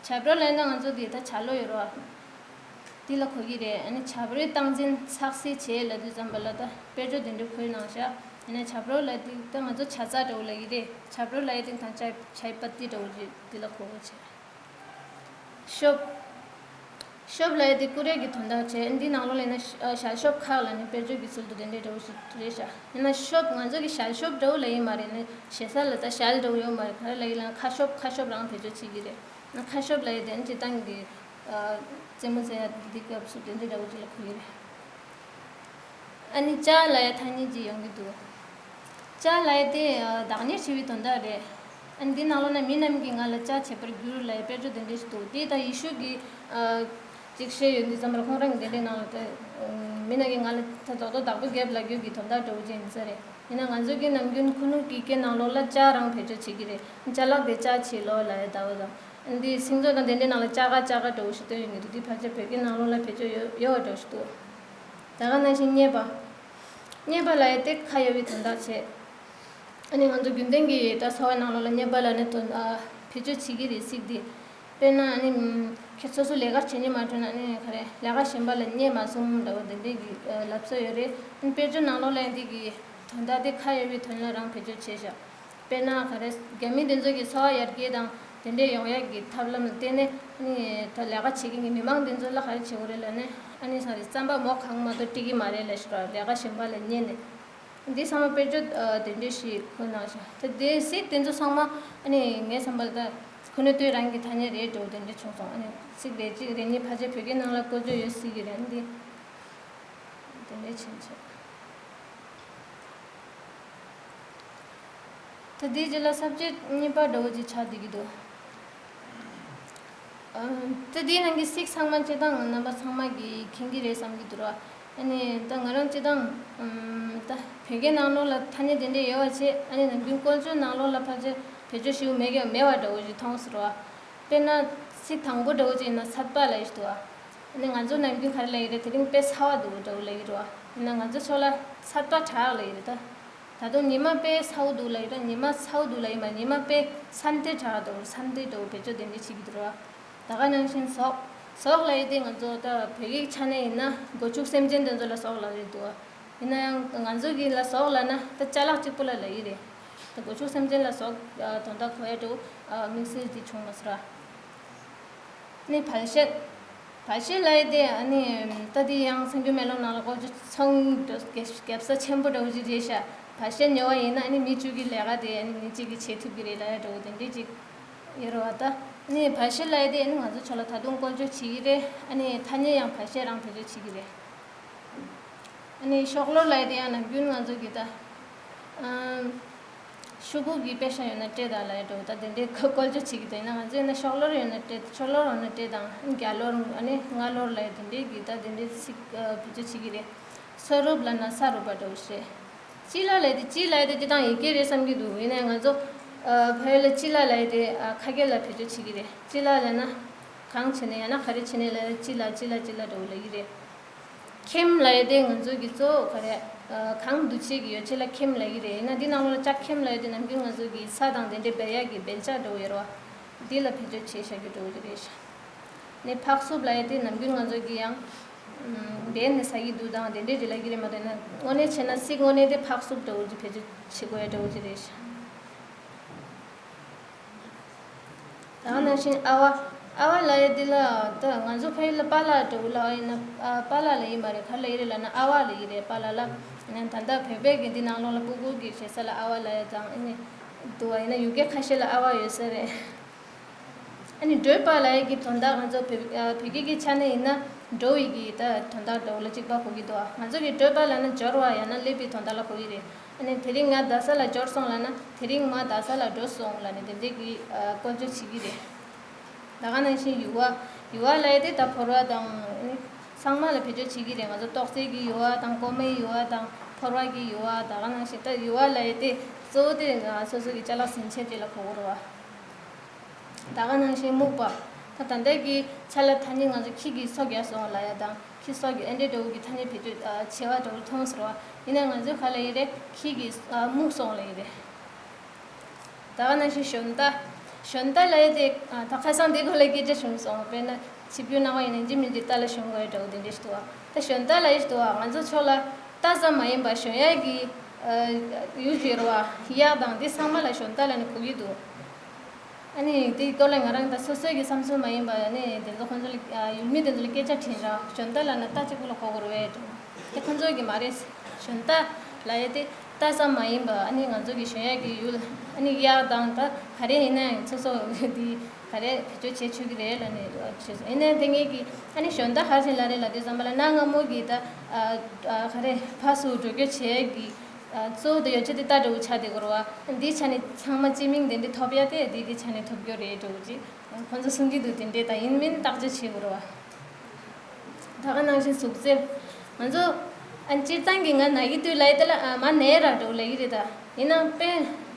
བྱ་བྲོ་ལབ་ན་ང་ཚོ་འདི་ད་བྱ་ལོ་ཡོད་རེད་བ། འདི་ལ་གོ་གི་རེད། ཨ་ནི་བྱ་བྲོའི་སྟངས་འཛིན་ཚགས་སེ་བྱེད་ལབ་དུས་ཙམ་པ་ལ་ད་དཔེར་བརྗོད་དེ་འདྲ་འཁོད་གནང་ཤག་ཡིན་ན་བྱ་བྲོ་ལབ་དུས་ད་ང་ཚོ་བྱ་ཚ་འདྲ་བོ་ལབ་ཀྱི་རེད། བྱ་བྲོ་ལབ་ཡས་དེ་ད་ཇའི་ཇའི་པ་ཏི་འདྲ་བོ་རེད། འདི་ལ་གོ་གི་བྱས། ཤོབ། ཤོབ་ལབ་ཡས་དེ་ཀུ་རེ་གི་དོན་དག་བྱས། འདི་ནང་ལོགས་ལ་ཡིན་ན་ཤ་ཨ་ཞལ་ཤོབ་ཁག་ལབ་ནས་དཔེར་བརྗོད་ཀྱི་ཚུལ་དུ་དེ་འདྲའི་འདྲ་བོ་ཞིག་རེད་ཤག་ཡིན་ན་ཤོབ་ང་ཚོ་གི་ཞལ་ཤོབ་འདྲ་བོ་ལབ་ཡས་མ་རེད། ནི་ཞེ་ས་ལ་ད་ཞལ་འདྲ་བོ་ཡོད་མ་རེད། ག་རེ་ལབ་ཡས་ལབ་ན་ཁ་ཤོབ་ཁ་ཤོབ་རང་བེད་སྤྱོད་བྱེད་ཀྱི་རེད། ན་ཁ་ཤོབ་ལབ་ཡས་དེ་ནི་སྤྱིར་བཏང་གི་ཨ་རྩེད་མོ་རྩེ་ཡ་འདི་སྐབས་སུ་དེ་འདྲའི་འདྲ་བོ་ཅིག་ལ་གོ་གི་རེད། ཨ་ནི་ཅ་ལབ་ཡ་ཐ་སྙད་ཅིག་ཡོང་གི་འདུག་ཅ་ལབ་ཡ་དེ་ཨ་བདག་གཉེར་བྱེད་པའི་དོན་དག་རེད། ཨ་ནི་འདི་ནང་ལོགས་ན་མི་རྣམས་ཀྱིས་ང་ལ་ཅ་བྱེད་པར་འགྱུར་ལབ་ཡ་དཔེར་བརྗོད་དེ་འདྲ་ཞིག་འདུག་དེ་ད་ཡེ་ཤུ་གི་ཨ་ཅིག་བཤད་ཡོད་འདི་ཙམ་པར་ཁོང་རང་གི་དེ་འདྲའི་ནང་ལ་ད་མི་རྣམས་ཀྱིས་ང་ལ་ད་རྡོག་རྡོག་བདག་པོ་རྒྱབ་ལབ་རྒྱུ་གི་དོན་དག་འདྲ་བོ་ཅིག་ཡིན་ས་རེད། ཡིན་ན་ང་ཚོ་གི་ནམ་རྒྱུན་ཁུ་ནུ་གི་སྐད་ནང་ལོགས་ལ་ཅ་རང་བེད་སྤྱོད་བྱེད་ཀྱི་རེད། ཅ་ལག་དེ་ཅ་བྱེད་ལོ་ལབ་ཡ་ལྟ་བུ་དང་། འདི་སིང་ཚོ་དང་དེ་འདྲའི་ནང་ལ་ཅ་ག་ཅ་ག་འདྲ་བོ་ཞིག་བཏོན་ཡོང་གི་འདུག་འདི་ཕལ་ཆེར་བོད་སྐད་ནང་ལོགས་ལ་བེད་སྤྱོད་ཡོད་ཡོད་པ་འདྲ་བོ་ཞིག་འདུག་ད་ག་ནང་བཞིན་རྙེད་པ། རྙེད་པ་ལབ་ཡ་དེ་ཁ་གཡར་བའི་དོན་དག་བྱེད། ཨ་ནི་ང་ཚོ་རྒྱུན་ལྡན་གྱི་ད་འཚོ་བའི་ནང་ལོགས་ལ་རྙེད་པ་ལབ་ནས་དོན་ཨ་བེད་སྤྱོད་བྱེད་ཀྱི་རེད་ཚིག་འདི། དཔེར་ན་ཨ་ནི་ཁྱེད་སོ་སོ་ལས་ཀ་བྱེད་སྙིང་མ་འདོད་ན་ཨ་ནི་ག་རེ་ལས་ཀ་གཞན་པ་ལ་རྙེད་མ་སོང་འདྲ་བོ་དེ་འདྲའི་གི་ལབ་སྲོལ་ཡོད་རེད། ཨ་ནི་དཔེར་བརྗོད་ནང་ལོགས་ལ་འདི་གི་དོན་དག་དེ་ཁ་གཡར་བའི་དོན་ལ་རང་བེད་སྤྱོད་བྱས་ཤག་དཔེར་ན་ག་རེ་རྒྱ་མི་འདི་ཚོ་གི་འཚོ་བ་ཡར་རྒྱས་དང་དེ་འདྲའི་ཡོང་ཡག་གི་ཐབས་ལམ་ལ་བརྟེན་ནས་ནི་ད་ལས་ཀ་བྱེད་མཁན་གྱི་མི་མང་འདི་ཚོ་ལ་ག་རེ་བྱེད་དགོས་རེད་ལབ་ན། ཨ་ནི་ས་རེ་རྩམ་པ་མོ་གང་མ་གཏོགས་སྤྲད་ཀྱི་མ་རེད་ལབ་ཤི་ར་ལས་ཀ་གཞན་པ་ལ་རྙེད་ནས། འདི་ཚང་མ་དཔེར་བརྗོད་ཨ་དེ་འདྲས་ཞིག་ཁོ་ནང་བཞིན་ད་དེ་ཚིག་དེ་ཚོ་ཚང་མ་ཨ་ནི་ངའི་བསམ་པར་ད་ཁོ་ནི་དུས་རང་གི་ཐ་སྙད་རེད་འགྲོ་དེ་འདྲས་བྱུང་སོང་། ཨ་ནི་ཚིག་རེ་གཅིག་རེ་གཉིས་ཕལ་ཆེར་བོད་སྐད་ནང་ལ་བཀོལ་སྤྱོད་ཡོད་སྲིད་ཀྱི་རེད། འདི་དེ་འདྲས་ཕྱིན་ཆད། ད་དེའི་རྗེས་ལ་ས་བཅད་གཉིས་པ་འདྲ་བོ་ཅིག་ཆགས་བསྡད་ཀྱི་འདུག་ཨ་ད་དེའི་ནང་གི་ཚིག་ཚང་མ་སྤྱིར་བཏང་རྣམ་པ་ཚང་མ་གིས་མཁྱེན་གྱི་རེད་བསམ་གྱི་འདུག་ར། ཨ་ནི་ད་ང་རང་སྤྱིར་བཏང་ཨམ་ད་བོད་སྐད་ནང་ལོགས་ལ་ཐ་སྙད་དེ་འདྲས་ཡོད་པ་བྱས། ཨ་ནི་ནམ་རྒྱུན་བཀོལ་སྤྱོད་ནང་ལོགས་ལ་ཕལ་ཆེར་བེད་སྤྱོད་ཞེ་པོ་མེད་ཀྱང་མེད་པ་འདྲ་བོ་ཅིག་མཐོང་སོང་ར། དཔེར་ན་ཚིག་དང་པོ་འདྲ་བོ་ཅིག་ཡིན་ན་ཚད་པ་ལབ་ཡས་ཤིག་འདུག་ཨ། ཨ་ནི་ང་ཚོ་ནམ་རྒྱུན་ག་རེ་ལབ་ཡི་རེད། དེ་རིང་དཔེ་ཚ་བ་འདུག་འདྲ་བོ་ལབ་ཡི་རེད་བ། ཡིན་ན་ང་ཚོ་ཕྱོགས་ལ་ཚད་པ་དྲག་ལབ་ཡི་རེད་ད། ད་དུང་ཉི་མ་དཔེ་ཚ་བོ་འདུག་ལབ་ཡི་རེད། ཉི་མ་ཚ་བོ་འདུག་ལབ་ཡི་མ་ཉི་མ་དཔེ་ཚ་འདི་དྲག་འདུག་ཚ་འདི་འདྲ་བོ་བེད་སྤྱོད་དེ་འདྲ་བྱེད་ཀྱི་འདུག་ར། ད་ག་ནང་བཞིན་ཟོག་ཟོག་ལབ་ཡི་དེ་ང་ཚོ་ད་བོད་སྐད་ཆ་ནས་ཡིན་ན་སྒོ་ཕྱུགས་སེམས་ཅན་དེ་ཚོ་ལ་ཟོག་ལབ་རེད་འདུག་བ། ཡིན་ན་ཡང་ང་ཚོ་གི་ལ་ཟོག་ལབ་ན་ད་ཅ་ལག་གཅིག་པོ་ལ་ལབ་ཡི་རེད། ད་སྒོ་ཕྱུགས་སེམས་ཅན་ལ་ཟོག་ཨ་དོན་དག་གོ་ཡ་འདྲ་བོ་ཨ་དམིགས་བསལ་དེ་བྱུང་མ་སོང་ར། ནི་བལ་ཤད། བལ་ཤད་ལབ་ཡ་དེ་ཨ་ནི་ད་དེ་ཡང་སྲུང་སྐྱོབ་སྨོན་ལམ་ནང་ལ་བཀོལ་སྤྱོད་ཚོང་རྒྱབ་ས་ཆེན་པོ་འདྲ་བོ་ཅིག་རེད་ཤག་བལ་ཤད་ཉོ་བ་ཡིན་ན་ཨ་ནི་མི་བཅུ་གི་ལས་ཀ་དེ་ཨ་ནི་མི་གཅིག་གིས་བྱེད་ཐུབ་ཀྱི་རེད་ལབ་ཡ་འདྲ་བོ་དེ་འདྲས་ཅིག་ཡོད་རེད་བ། ད་ཨ་ནི་བལ་ཤད་ལབ་ཡ་དེ་ཨ་ནི་ང་ཚོ་ཕྱོགས་ལ་ད་དུང་བཀོལ་སྤྱོད་བྱེད་ཀྱི་རེད། ཨ་ནི་ཐ་སྙད་ཡང་བལ་ཤད་རང་བེད་སྤྱོད་བྱེད་ཀྱི་རེད། ཨ་ནི་ཤོག་ལོར་ལབ་ཡ་དེ་ཡང་ནམ་རྒྱུན་ང་ཚོ་གི་ད་ཨམ། ཤོག་གུ་གི་པེ་ཤ་ཡོད་ན་སྤྲད་དང་ལབ་ཡ་འདྲ་བོ་ད་དེ་འདྲའི་བཀོལ་སྤྱོད་བྱེད་ཀྱི་འདུག་ཡིན་ན་ང་ཚོ་ཡིན་ན་ཤོག་ལོར་ཡོད་ན་སྤྲད། ཤོག་ལོར་ཡོད་ན་སྤྲད་དང་རྒྱ་ལོར་ཨ་ནི་རྔ་ལོར་ལབ་ཡ་དེ་འདྲའི་གི་ད་དེ་འདྲའི་ཚིག་ཨ་བེད་སྤྱོད་བྱེད་ཀྱི་རེད། ས་རུབ་ལབ་ན་ས་རུབ་པ་འདྲ་བོ་ཞིག་རེད། ཅི་ལ་ལབ་ཡ་དེ་ཅི་ལབ་ཡ་དེ་སྤྱིར་བཏང་ཡི་གེ་རེད་བསམ་གྱི་འདུག་ཡིན་ན་ང་ཚོ་ ཨ་ཕ་ཡུལ་ལ་ཅི་ལ་ལབ་ཡ་དེ་ཨ་ཁ་སྐད་ལ་བེད་སྤྱོད་བྱེད་ཀྱི་རེད། ཅི་ལ་ལབ་ན་གང་བྱེད་ནས་ཡང་ན་ག་རེ་བྱེད་ནས་ལབ་ཡ་ཅི་ལ་ཅི་ལ་ཅི་ལ་འདྲ་བོ་ལབ་ཀྱི་རེད། ཁྱིམ་ལབ་ཡ་དེ་ང་ཚོ་གི་གཙོ་བོ་ག་རེ་ཨ་གང་འདུ་བྱེད་ཀྱི་ཡོ་བྱད་ལ་ཁྱིམ་ལབ་ཀྱི་རེད། ཡིན་ན་འདི་ནང་ལོགས་ལ་ལྕགས་ཁྱིམ་ལབ་ཡ་དེ་ནམ་རྒྱུན་ང་ཚོ་གི་ས་དང་དེ་འདྲའི་སྦས་ཡག་གི་སྦས་ལྕག་འདྲ་བོ་ཡོད་རེད་བ། འདི་ལ་བེད་སྤྱོད་བྱས་བཞག་རྒྱུ་འདྲ་བོ་རེད་ཤག་ནས་ཕག་སུབ་ལབ་ཡ་དེ་ནམ་རྒྱུན་ང་ཚོ་གི་ཡང་འབད་ནས་ཟ་གི་འདུག་དང་དེ་འདྲའི་རིགས་ལབ་ཀྱི་རེད་མ་གཏོགས་ན། དངོས་གནས་བྱས་ན་སི་དངོས་གནས་དེ་ཕག་སུབ་འདྲ་བོ་ཅིག་བེད་སྤྱོད་བྱེད་དགོས་ཡ་འདྲ་བོ་ཅིག་རེད་ཤག་ད་ག་ནང་བཞིན་ཨ་བ། ཨ་བ་ལབ་ཡ་འདི་ལ་ད་ང་ཚོ་ཕ་ཡུལ་ལ་པཱ་ལགས་འདྲ་བོ་ལབ་ཡ་ཡིན་ན་ཨ་པཱ་ལགས་ལབ་ཡི་མ་རེད། ག་རེ་ལབ་ཡི་རེད་ལབ་ན་ཨ་བ་ལབ་ཡི་རེད་པཱ་ལགས་ལ། ཨ་ནི་ད་ལྟ་བོད་པའི་གི་འདི་ནང་ལོགས་ལ་སྤུ་གུ་གི་བྱེད་ས་ལ་ཨ་བ་ལབ་ཡ་དང་ཨ་ནི་འདུག་བ། ཡིན་ན་ཡུལ་སྐད་ཁ་ཤས་ལ་ཨ་བ་ཡོད་ས་རེད། ཨ་ནི་བགྲོད་པ་ལབ་ཡ་གི་དོན་དག་ང་ཚོ་བོད་ཨ་བོད་སྐད་ཀྱི་ཆ་ནས་ཡིན་ན་འགྲོ་བའི་གི་ད་དོན་དག་འདྲ་བོ་ལ་གཅིག་པ་གོ་གི་འདུག་ང་ཚོ་གི་བགྲོད་པ་ལབ་ན་འབྱོར་བ་ཡང་ན་སླེབས་པའི་དོན་དག་ལ་གོ་གི་རེད། ཨ་ནི་དེ་རིང་ང་རྡ་ས་ལ་འབྱོར་སོང་ལབ་ན་དེ་རིང་མ་རྡ་ས་ལ་འགྲོ་སོང་ལབ་ནས་དེ་འདྲས་ཀྱི་ཨ་བཀོལ་སྤྱོད་བྱེད་ཀྱི་རེད། ད་ག་ནང་བཞིན་ཡུ་བ། ཡུ་བ་ལབ་ཡ་དེ་ད་ཕོར་བ་དང་ཨ་ནི་ཚང་མ་ལ་བེད་སྤྱོད་བྱེད་ཀྱི་རེད། ང་ཚོ་ཏོག་ཙེ་གི་ཡུ་བ་དང་ཀོ་མའི་ཡུ་བ་དང་ཕོར་བ་གི་ཡུ་བ། ད་ག་ནང་བཞིན་ད་ཡུ་བ་ལབ་ཡ་དེ་གཙོ་བོ་དེ་ང་སོ་སོ་གི་ཅ་ལག་ཟིན་ཆས་བཅས་ལ་གོ་གི་རེད་བ། ད་ག་ནང་བཞིན་སྨུག་པ། ད་ད་ལྟ་གི་ཆ་ལ་ཐ་སྙད་ང་ཚོ་ཁྱི་གི་སོ་བརྒྱབ་སོང་ལབ་ཡ་དང་ཁྱི་སོ་བརྒྱབ་ཨེ་འདྲས་འདྲ་བོ་གི་ཐ་སྙད་བེད་སྤྱོད་ཨ་བྱེད་པ་འདྲ་བོ་མཐོང་ཟེར་བ། ཡིན་ན་ང་ཚོས་ག་ལབ་ཡི་རེད། ཁྱི་གི་ཨ་སྨུག་སོང་ལབ་ཡི་རེད། ད་ག་ནང་བཞིན་ཞོན་རྟ། ཞོན་རྟ་ལབ་ཡ་དེ་ཨ་ད་ཁ་སང་དེ་སྐོར་ལ་སྐད་ཆ་བྱུང་སོང་། དཔེར་ན་ཆིབས་བསྒྱུར་གནང་བ་ཡིན་ན་ཡིན་གཅིག་མིན་གཅིག་རྟ་ལ་ཞོན་དགོས་ཡ་འདྲ་བོ་དེ་འདྲས་ཞིག་འདུག་བ། ད་ཞོན་རྟ་ལབ་ཡ་ཞིག་འདུག་བ། ང་ཚོ་ཕྱོགས་ལ་རྟ་ཙམ་མ་ཡིན་པ་ཞོན་ཡ་གི་ཨ་ཡུལ་ཅིག་ཡོད་རེད་བ། གཡག་དང་དེ་ཚང་མ་ལ་ཞོན་རྟ་ལབ་ནས་གོ་གི་འདུག་ཨ་ནི་དེའི་སྐོར་ལ་ང་རང་ད་སོ་སོའི་གི་བསམ་ཚུལ་མ་ཡིན་པ་ཨ་ནི་དེ་ཚོ་ཁོང་ཚོ་ལ་ཨ་ཡུལ་མི་དེ་ཚོ་ལ་སྐད་ཆ་དྲིས་ར། ཞོན་རྟ་ལབ་ན་རྟ་གཅིག་པུ་ལ་གོ་དགོས་རེད་པས། དེ་ཁོང་ཚོ་གི་མ་རེད། ཞོན་རྟ་ལབ་ཡ་དེ་རྟ་ཙམ་མ་ཡིན་པ་ཨ་ནི་ང་ཚོ་གི་ཞོན་ཡ་གི་ཡུལ་ཨ་ནི་གཡག་དང་ད་ག་རེ་ཡིན་ན་ཡང་སོ་སོ་དེ་ག་རེ་བེད་སྤྱོད་བྱེད་ཆོག་གི་རེད་ལབ་ནས་བྱས་སོང་། ཡིན་ནའི་དེ་ངེད་ཀྱི་ཨ་ནི་ཞོན་རྟ་ག་རེ་ལབ་རེད་ལབ་དུས་ཙམ་པ་ལ་གནའ་སྔ་མོ་གི་ད་ཨ་ཨ་ག་རེ་ཕར་ཚུར་འགྲོ་སྐྱོད་བྱེད་ཡ་གི་ཨ་གཙོ་བོ་དེ་ཡོ་བྱད་དེ་རྟ་འདྲ་བོ་ཆགས་བསྡད་ཀྱི་རེད་བ། འདིའི་ཆ་ནས་ཚང་མ་སྤྱི་མིང་དེ་འདྲ་ཐོབ་ཡ་དེ་འདི་གི་ཆ་ནས་ཐོབ་རྒྱུ་རེད་འདྲ་བོ་ཅིག་ཁོང་ཚོ་གསུང་གི་འདུག་དེ་འདྲ་ད་ཡིན་མིན་བརྟག་དཔྱད་བྱེད་དགོས་རེད་བ། ད་ག་ནང་བཞིན་ཟུག་གཟེར། ང་ཚོ་ཨ་སྤྱིར་བཏང་གི་ང་ན་གི་དུས་ལབ་ཡ་དེ་ལ་ཨ་མ་ན་ར་འདྲ་བོ་ལབ་ཀྱི་རེད་ད། ཡིན་ནའང་དཔེ་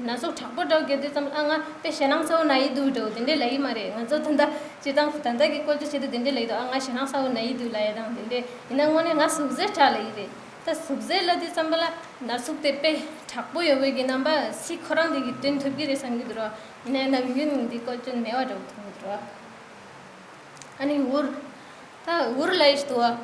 ན་ཟུག་དྲག་པོ་འདྲ་བོ་རྒྱག་དུས་ཙམ་ཨ་ང་དཔེ་ཞེད་སྣང་ཚ་བོ་ན་གི་འདུག་འདྲ་བོ་དེ་འདྲ་ལབ་ཀྱི་མ་རེད། ང་ཚོ་ད་ལྟ་སྤྱིར་བཏང་ད་ལྟ་གི་བཀོལ་སྤྱོད་བྱེད་དུས་དེ་འདྲ་ལབ་ཀྱི་འདུག་ཨ་ང་ཞེད་སྣང་ཚ་བོ་ན་གི་འདུག་ལབ་ཡ་དང་དེ་འདྲ། ཡིན་ན་དངོས་གནས་ང་ཟུག་གཟེར་དྲག་ལབ་ཀྱི་རེད། ད་ཟུག་གཟེར་ལབ་དུས་ཙམ་པ་ལ་ན་ཟུག་དེ་དཔེ་དྲག་པོ་ཡོད་པའི་གི་རྣམ་པ་སི་ཁོ་རང་དེ་གི་སྟོན་ཐུབ་ཀྱི་རེད་བསམ་གྱི་འདུག་ར། ཡིན་ནའི་ནམ་རྒྱུན་འདི་བཀོལ་སྤྱོད་མེད་པ་འདྲ་བོ་མཐོང་གི་འདུག་ར། ཨ་ནི་འུར། ད་འུར་ལབ་ཡ་ཞིག་འདུག་བ།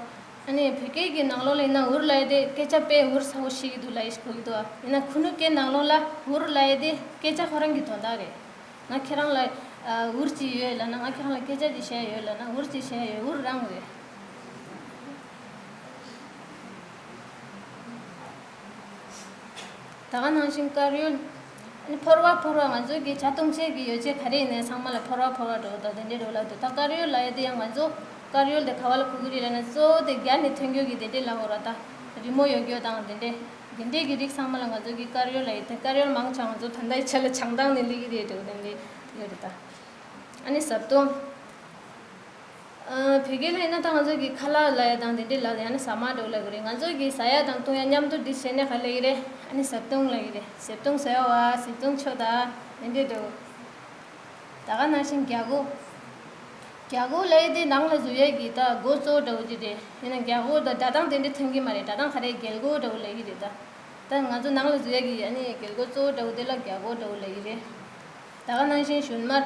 ཨ་ནི་བོད་སྐད་ཀྱི་ནང་ལོགས་ལ་ཡིན་ན་འུར་ལབ་ཡ་དེ་སྐད་ཆ་དཔེ་འུར་ཚ་བོ་བཤད་ཀྱི་འདུག་ལབ་ཡ་ཞིག་གོ་གི་འདུག་བ། ཡིན་ན་ཁུ་ནུ་སྐད་ནང་ལོགས་ལ་འུར་ལབ་ཡ་དེ་སྐད་ཆ་ཁོ་རང་གི་དོན་དག་རེད། ང་ཁྱེད་རང་ལ་ཨ་འུར་ཅིག་ཡོད་ལབ་ན། ང་ཁྱེད་རང་ལ་སྐད་ཆ་ཅིག་བཤད་ཡོད་ལབ་ན། འུར་ཅིག་བཤད་ཡོད། འུར་རང་རེད། ད་ག་ནང་བཞིན་དཀར་ཡོལ། ཨ་ནི་ཕོར་བ། ཕོར་བ་ང་ཚོའི་གི་ཇ་བཏུང་བྱེད་ཀྱི་ཡོ་བྱད་ག་རེ་ཡིན་ནའི་ཚང་མ་ལ་ཕོར་བ་ཕོར་བ་འགྲོ་དང་དེ་འདྲའི་འགྲོ་ལ་འདུག་ད་དཀར་ཡོལ་ལབ་ཡ་དེ་ཡང་ང་ཚོ་དཀར་ཡོལ་དེ་ག་བ་ལ་གོ་གི་རེད་ལབ་ན་གཙོ་བོ་དེ་རྒྱ་ནས་ཐོན་རྒྱུ་གི་དེ་འདྲའི་ལ་འོ་ར། ད་རི་མོ་ཡོད་རྒྱུ་དང་དེ་འདྲའི་དེ་འདྲའི་གི་རིགས་ཚང་མ་ལ་ང་ཚོའི་གི་དཀར་ཡོལ་ལབ་ཡ་དེ། དཀར་ཡོལ་མང་ཆེ་ང་ཚོ་ད་ལྟའི་ཆ་ལ་བྱང་ཐང་ནས་སླེབས་ཀྱི་རེད་འགྲོ་དེ་འདྲའི་ཡོད་རེད་ད། ཨ་ནི་ཟ་བཏུང་། ཨ་བོད་སྐད་ལ་ཡིན་ན་ད་ང་ཚོ་གི་ཁ་ལག་ལབ་ཡ་དང་དེ་འདྲའི་ལབ་ཡ་ན་ཟ་མ་འདྲ་བོ་ལབ་དགོས་རེད། ང་ཚོ་གི་ཟ་ཡ་དང་བཏུང་ཡ་མཉམ་དུ་འདི་བྱས་ནས་ག་ལབ་ཀྱི་རེད། ཨ་ནི་ཟ་བཏུང་ལབ་ཀྱི་རེད། ཟ་བཏུང་ཟ་ཡ་བ། ཟ་བཏུང་ཆོ་ད་དེ་འདྲའི་འདྲ་བོ། ད་ག་ནང་བཞིན་རྒྱ་སྒོ། རྒྱ་སྒོ་ལབ་ཡ་དེ་ནང་ལ་འཛུལ་ཡ་གི་ད་སྒོ་གཙོ་བོ་འདྲ་བོ་ཅིག་རེད། ཡིན་ན་རྒྱ་སྒོ་ད་སྒྲ་གདངས་དེ་འདྲའི་ཐོན་གྱི་མ་རེད། སྒྲ་གདངས་ག་རེ་རྒྱལ་སྒོ་འདྲ་བོ་ལབ་ཀྱི་རེད་ད། ད་ང་ཚོ་ནང་ལ་འཛུལ་ཡ་གི་ཨ་ནི་རྒྱལ་སྒོ་གཙོ་བོ་འདྲ་བོ་དེ་ལ་རྒྱ་སྒོ་འདྲ་བོ་ལབ་ཀྱི་རེད། ད་ག་ནང་བཞིན་ཞུན་མར།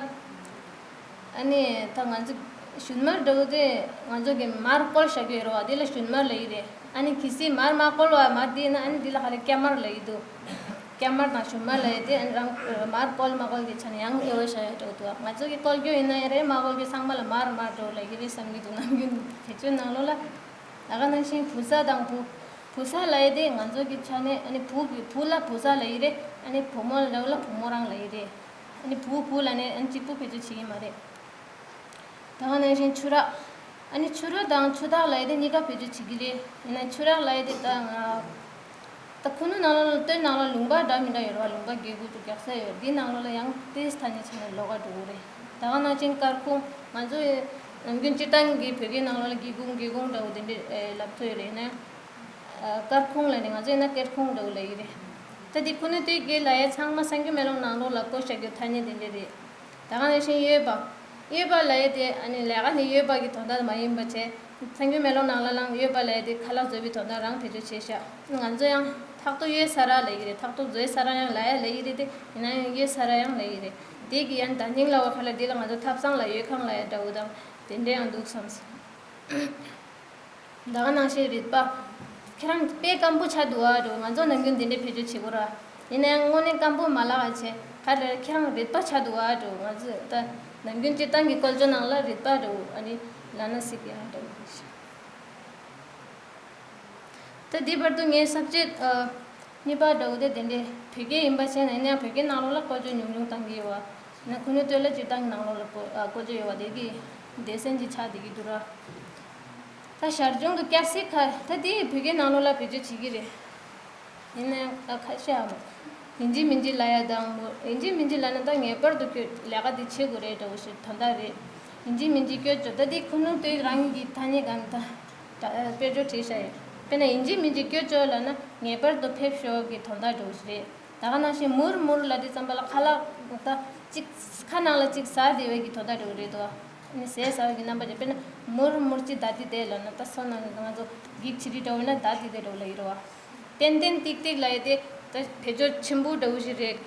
ཨ་ནི་ད་ང་ཚོ་ཞུན་མར་འདྲ་བོ་དེ་ང་ཚོ་གི་མར་བསྐོལ་བཞག་གི་ཡོད་རེད་བ། དེ་ལ་ཞུན་མར་ལབ་ཀྱི་རེད། ཨ་ནི་གལ་སྲིད་མར་མ་བསྐོལ་བ་མར་དེ་ཡིན་ན་ཨ་ནི་དེ་ལ་ག་རེ་སྐྱ་མར་ལབ་ཀྱི་འདུག་སྐྱ་མར་དང་ཞུན་མར་ལབ་ཡ་དེ་ཨ་ནི་རང་མར་བསྐོལ་མ་བསྐོལ་གྱི་ཆ་ནས་ཡང་དབྱེ་བ་བཞག་ཡ་འདྲ་བོ་འདུག་ང་ཚོ་གི་བསྐོལ་རྒྱུ་ཡིན་ན་ཡང་རེད། མ་བསྐོལ་རྒྱུ་ཚང་མ་ལ་མར་མར་འདྲ་བོ་ལབ་ཀྱི་རེད་བསམ་གྱི་འདུག་ནམ་རྒྱུན་བེད་སྤྱོད་ནང་ལོགས་ལ། ད་ག་ནང་བཞིན་བུ་ཚ་དང་བུ། བུ་ཚ་ལབ་ཡ་དེ་ང་ཚོ་གི་ཆ་ནས་ཨ་ནི་བུ་གི་བུ་ལ་བུ་ཚ་ལབ་ཀྱི་རེད། ཨ་ནི་བུ་མོ་ལ་ལ་བུ་མོ་རང་ལབ་ཀྱི་རེད། ཨ་ནི་བུ་བུ་ལབ་ནས་ཨ་ནི་གཅིག་པུ་བེད་སྤྱོད་བྱེད་ཀྱི་མ་རེད། ད་ག་ནང་བཞིན་ཆུ་རགས། ཨ་ནི་ཆུ་རགས་དང་ཆུ་རྟགས་ལབ་ཡ་དེ་གཉིས་ཀ་བེད་སྤྱོད་བྱེད་ཀྱི་རེད། ཡིན་ན་ཆུ་རགས་ལབ་ཡ་དེ་ད་ང་ད་ཁུ་ནུ་ནང་ལོགས་ལ་སྟོད་ནང་ལོགས་ལུང་པ་འདྲ་མི་འདྲ་ཡོད་རེད་བ། ལུང་པ་རྒྱལ་སྒོ་དུ་རྒྱག་ས་ཡོད། འདི་ནང་ལོགས་ལ་ཡང་དེ་ཐ་སྙད་ཆ་ནས་ལོགས་ཀ་འགྲོ་གི་རེད། ད་ག་ནང་བཞིན་སྐར་ཁུང་། ང་ཚོ་ནམ་རྒྱུན་སྤྱིར་བཏང་གི་བོད་སྐད་ནང་ལོགས་ལ་སྒེའུ་ཁུང་སྒེའུ་ཁུང་འདྲ་བོ་དེ་འདྲའི་ལབ་ཐུབ་ཡོད་རེད། ཡིན་ན་སྐར་ཁུང་ལབ་ནས་ང་ཚོ་ཡིན་ན་སྐར་ཁུང་འདྲ་བོ་ལབ་ཀྱི་རེད། ད་འདི་ཁུ་ནུ་སྟོད་སྐད་ལབ་ཡ་ཚང་མ་གསར་འགྱུར་མེ་ལོང་ནང་ལོགས་ལ་བཀོད་བཞག་རྒྱུ་ཐ་སྙད་དེ་འདྲ་རེད། ད་ག་ནང་བཞིན་ཡོད་པ། ཡོད་པ་ལབ་ཡ་དེ་ཨ་ནི་ལས་ཀ་ནི་ཡོད་པ་གི་དོན་དག་མ་ཡིན་པ་བྱས། གསར་འགྱུར་མེ་ལོང་ནང་ལ་ལའང་ཡོད་པ་ལབ་ཡ་དེ་ཁ་ལག་བཟོ་བའི་དོན་དག་རང་བེད་སྤྱོད་བྱས་ཤག་ང་ཚོ་ཡང་ཐག་ཐུག་ཡོད་ས་ར་ལབ་ཀྱི་རེད། ཐག་ཐུག་བཟོས་ས་ར་ཡང་ལབ་ཡ་ལབ་ཀྱི་རེད་དེ། ཡིན་ན་ཡང་ཡོད་ས་ར་ཡང་ལབ་ཀྱི་རེད། དེ་གི་ཡང་ད་སྙིང་ལ་བ་ཁ་ལ་དེ་ལ་ང་ཚོ་ཐབ་ཚང་ལ་ཡོད་ཁང་ལབ་ཡ་འདྲ་བོ་དང་དེ་འདྲ་ཡང་འདུག་བསམ་སོང་། ད་ག་ནང་བཞིན་རུས་པ། ཁྱེད་རང་དཔེ་སྐམ་པོ་ཆགས་འདུག་ཨ་འགྲོ། ང་ཚོ་ནམ་རྒྱུན་འདི་འདྲའི་བེད་སྤྱོད་བྱེད་དགོས་ར། ཡིན་ན་ཡང་དངོས་གནས་སྐམ་པོ་མ་ལགས་ཨ་བྱས། ག་རེ་ཁྱེད་རང་རུས་པ་ཆགས་འདུག་ཨ་འགྲོ། ང་ཚོས་ད་ནམ་རྒྱུན་སྤྱིར་བཏང་གི་བཀོལ་སྤྱོད་ནང་ལ་རུས་པ་འགྲོ་ཨ་ནི་ལབ་ན་སྲིད་ཀྱི་ཨ་འགྲོ། ད་འདི་བར་དུ་ངའི་ས་བཅད་ཨ་གཉིས་པ་འདྲ་བོ་དེ་དེ་འདྲའི་བོད་སྐད་ཡིན་པ་བྱས་ན་ཡིན་ན་ཡང་བོད་སྐད་ནང་ལོགས་ལ་བཀོལ་སྤྱོད་ཉུང་ཉུང་བཏང་གི་ཡོད་བ། ཡིན་ན་ཁུ་ནུ་སྟོད་ལ་སྤྱིར་བཏང་གི་ནང་ལོགས་ལ་བཀོལ་ཨ་བཀོལ་སྤྱོད་ཡོད་བ་དེ་གི་སྡེ་ཚན་གྱི་ཆ་དེ་གི་འདུག་ར། ད་ཞར་བྱུང་དུ་སྐྱ་སེར་ཁ་ད་དེ་བོད་སྐད་ནང་ལོགས་ལ་བེད་སྤྱོད་བྱེད་ཀྱི་རེད། ཡིན་ན་ཡང་ཨ་ཁ་ཤས་ཨ་མོ། ཡིན་གཅིག་མིན་གཅིག་ལབ་ཡ་དང་མོ། ཡིན་གཅིག་མིན་གཅིག་ལབ་ན་ད་ངེས་པར་དུ་ཁྱོད་ལས་ཀ་འདི་བྱེད་དགོས་རེད་འདྲ་བོ་ཞིག་དོན་དག་རེད། ཡིན་གཅིག་མིན་གཅིག་སྐྱོ་ཅོ་ད་འདི་ཁུ་ནུ་སྟོད་རང་གི་ཐ་སྙད་གང་ད། ད་དཔེར་བརྗོད་བྲིས་བཞག་ཡོད། དཔེར་ན་ཡིན་གཅིག་མིན་གཅིག་སྐྱོ་ཅོ་ལབ་ན་ངེས་པར་དུ་ཕེབས་ཤོག་གི་དོན་དག་འདྲ་བོ་ཞིག་རེད། ད་ག་ནང་བཞིན་མུར་མུར་ལབ་དུས་ཙམ་པ་ལ་ཁ་ལག་ད་གཅིག་ཁ་ནང་ལ་གཅིག་ཟ་བསྡད་པའི་གི་དོན་དག་འདྲ་བོ་རེད་དོ། ཨ་ནི་ཟས་ཟ་བའི་གི་རྣམ་པ་ཅིག་དཔེར་ན་མུར་མུར་ཅིག་ད་དེ་དེ་ལབ་ན་ད་སོ་ནང་ང་ཚོ་འགྱིག་ཆི་རི་འདྲ་བོ་ཡིན་ན་ད་དེ་དེ་འདྲ་བོ་ལབ་ཡི་རེད་བ། ཏན་ཏན་ཏིག་ཏིག་ལབ་ཡ་དེ་ད་བེད་སྤྱོད་ཆེན་པོ་འདྲ་བོ་ཞིག་རེད།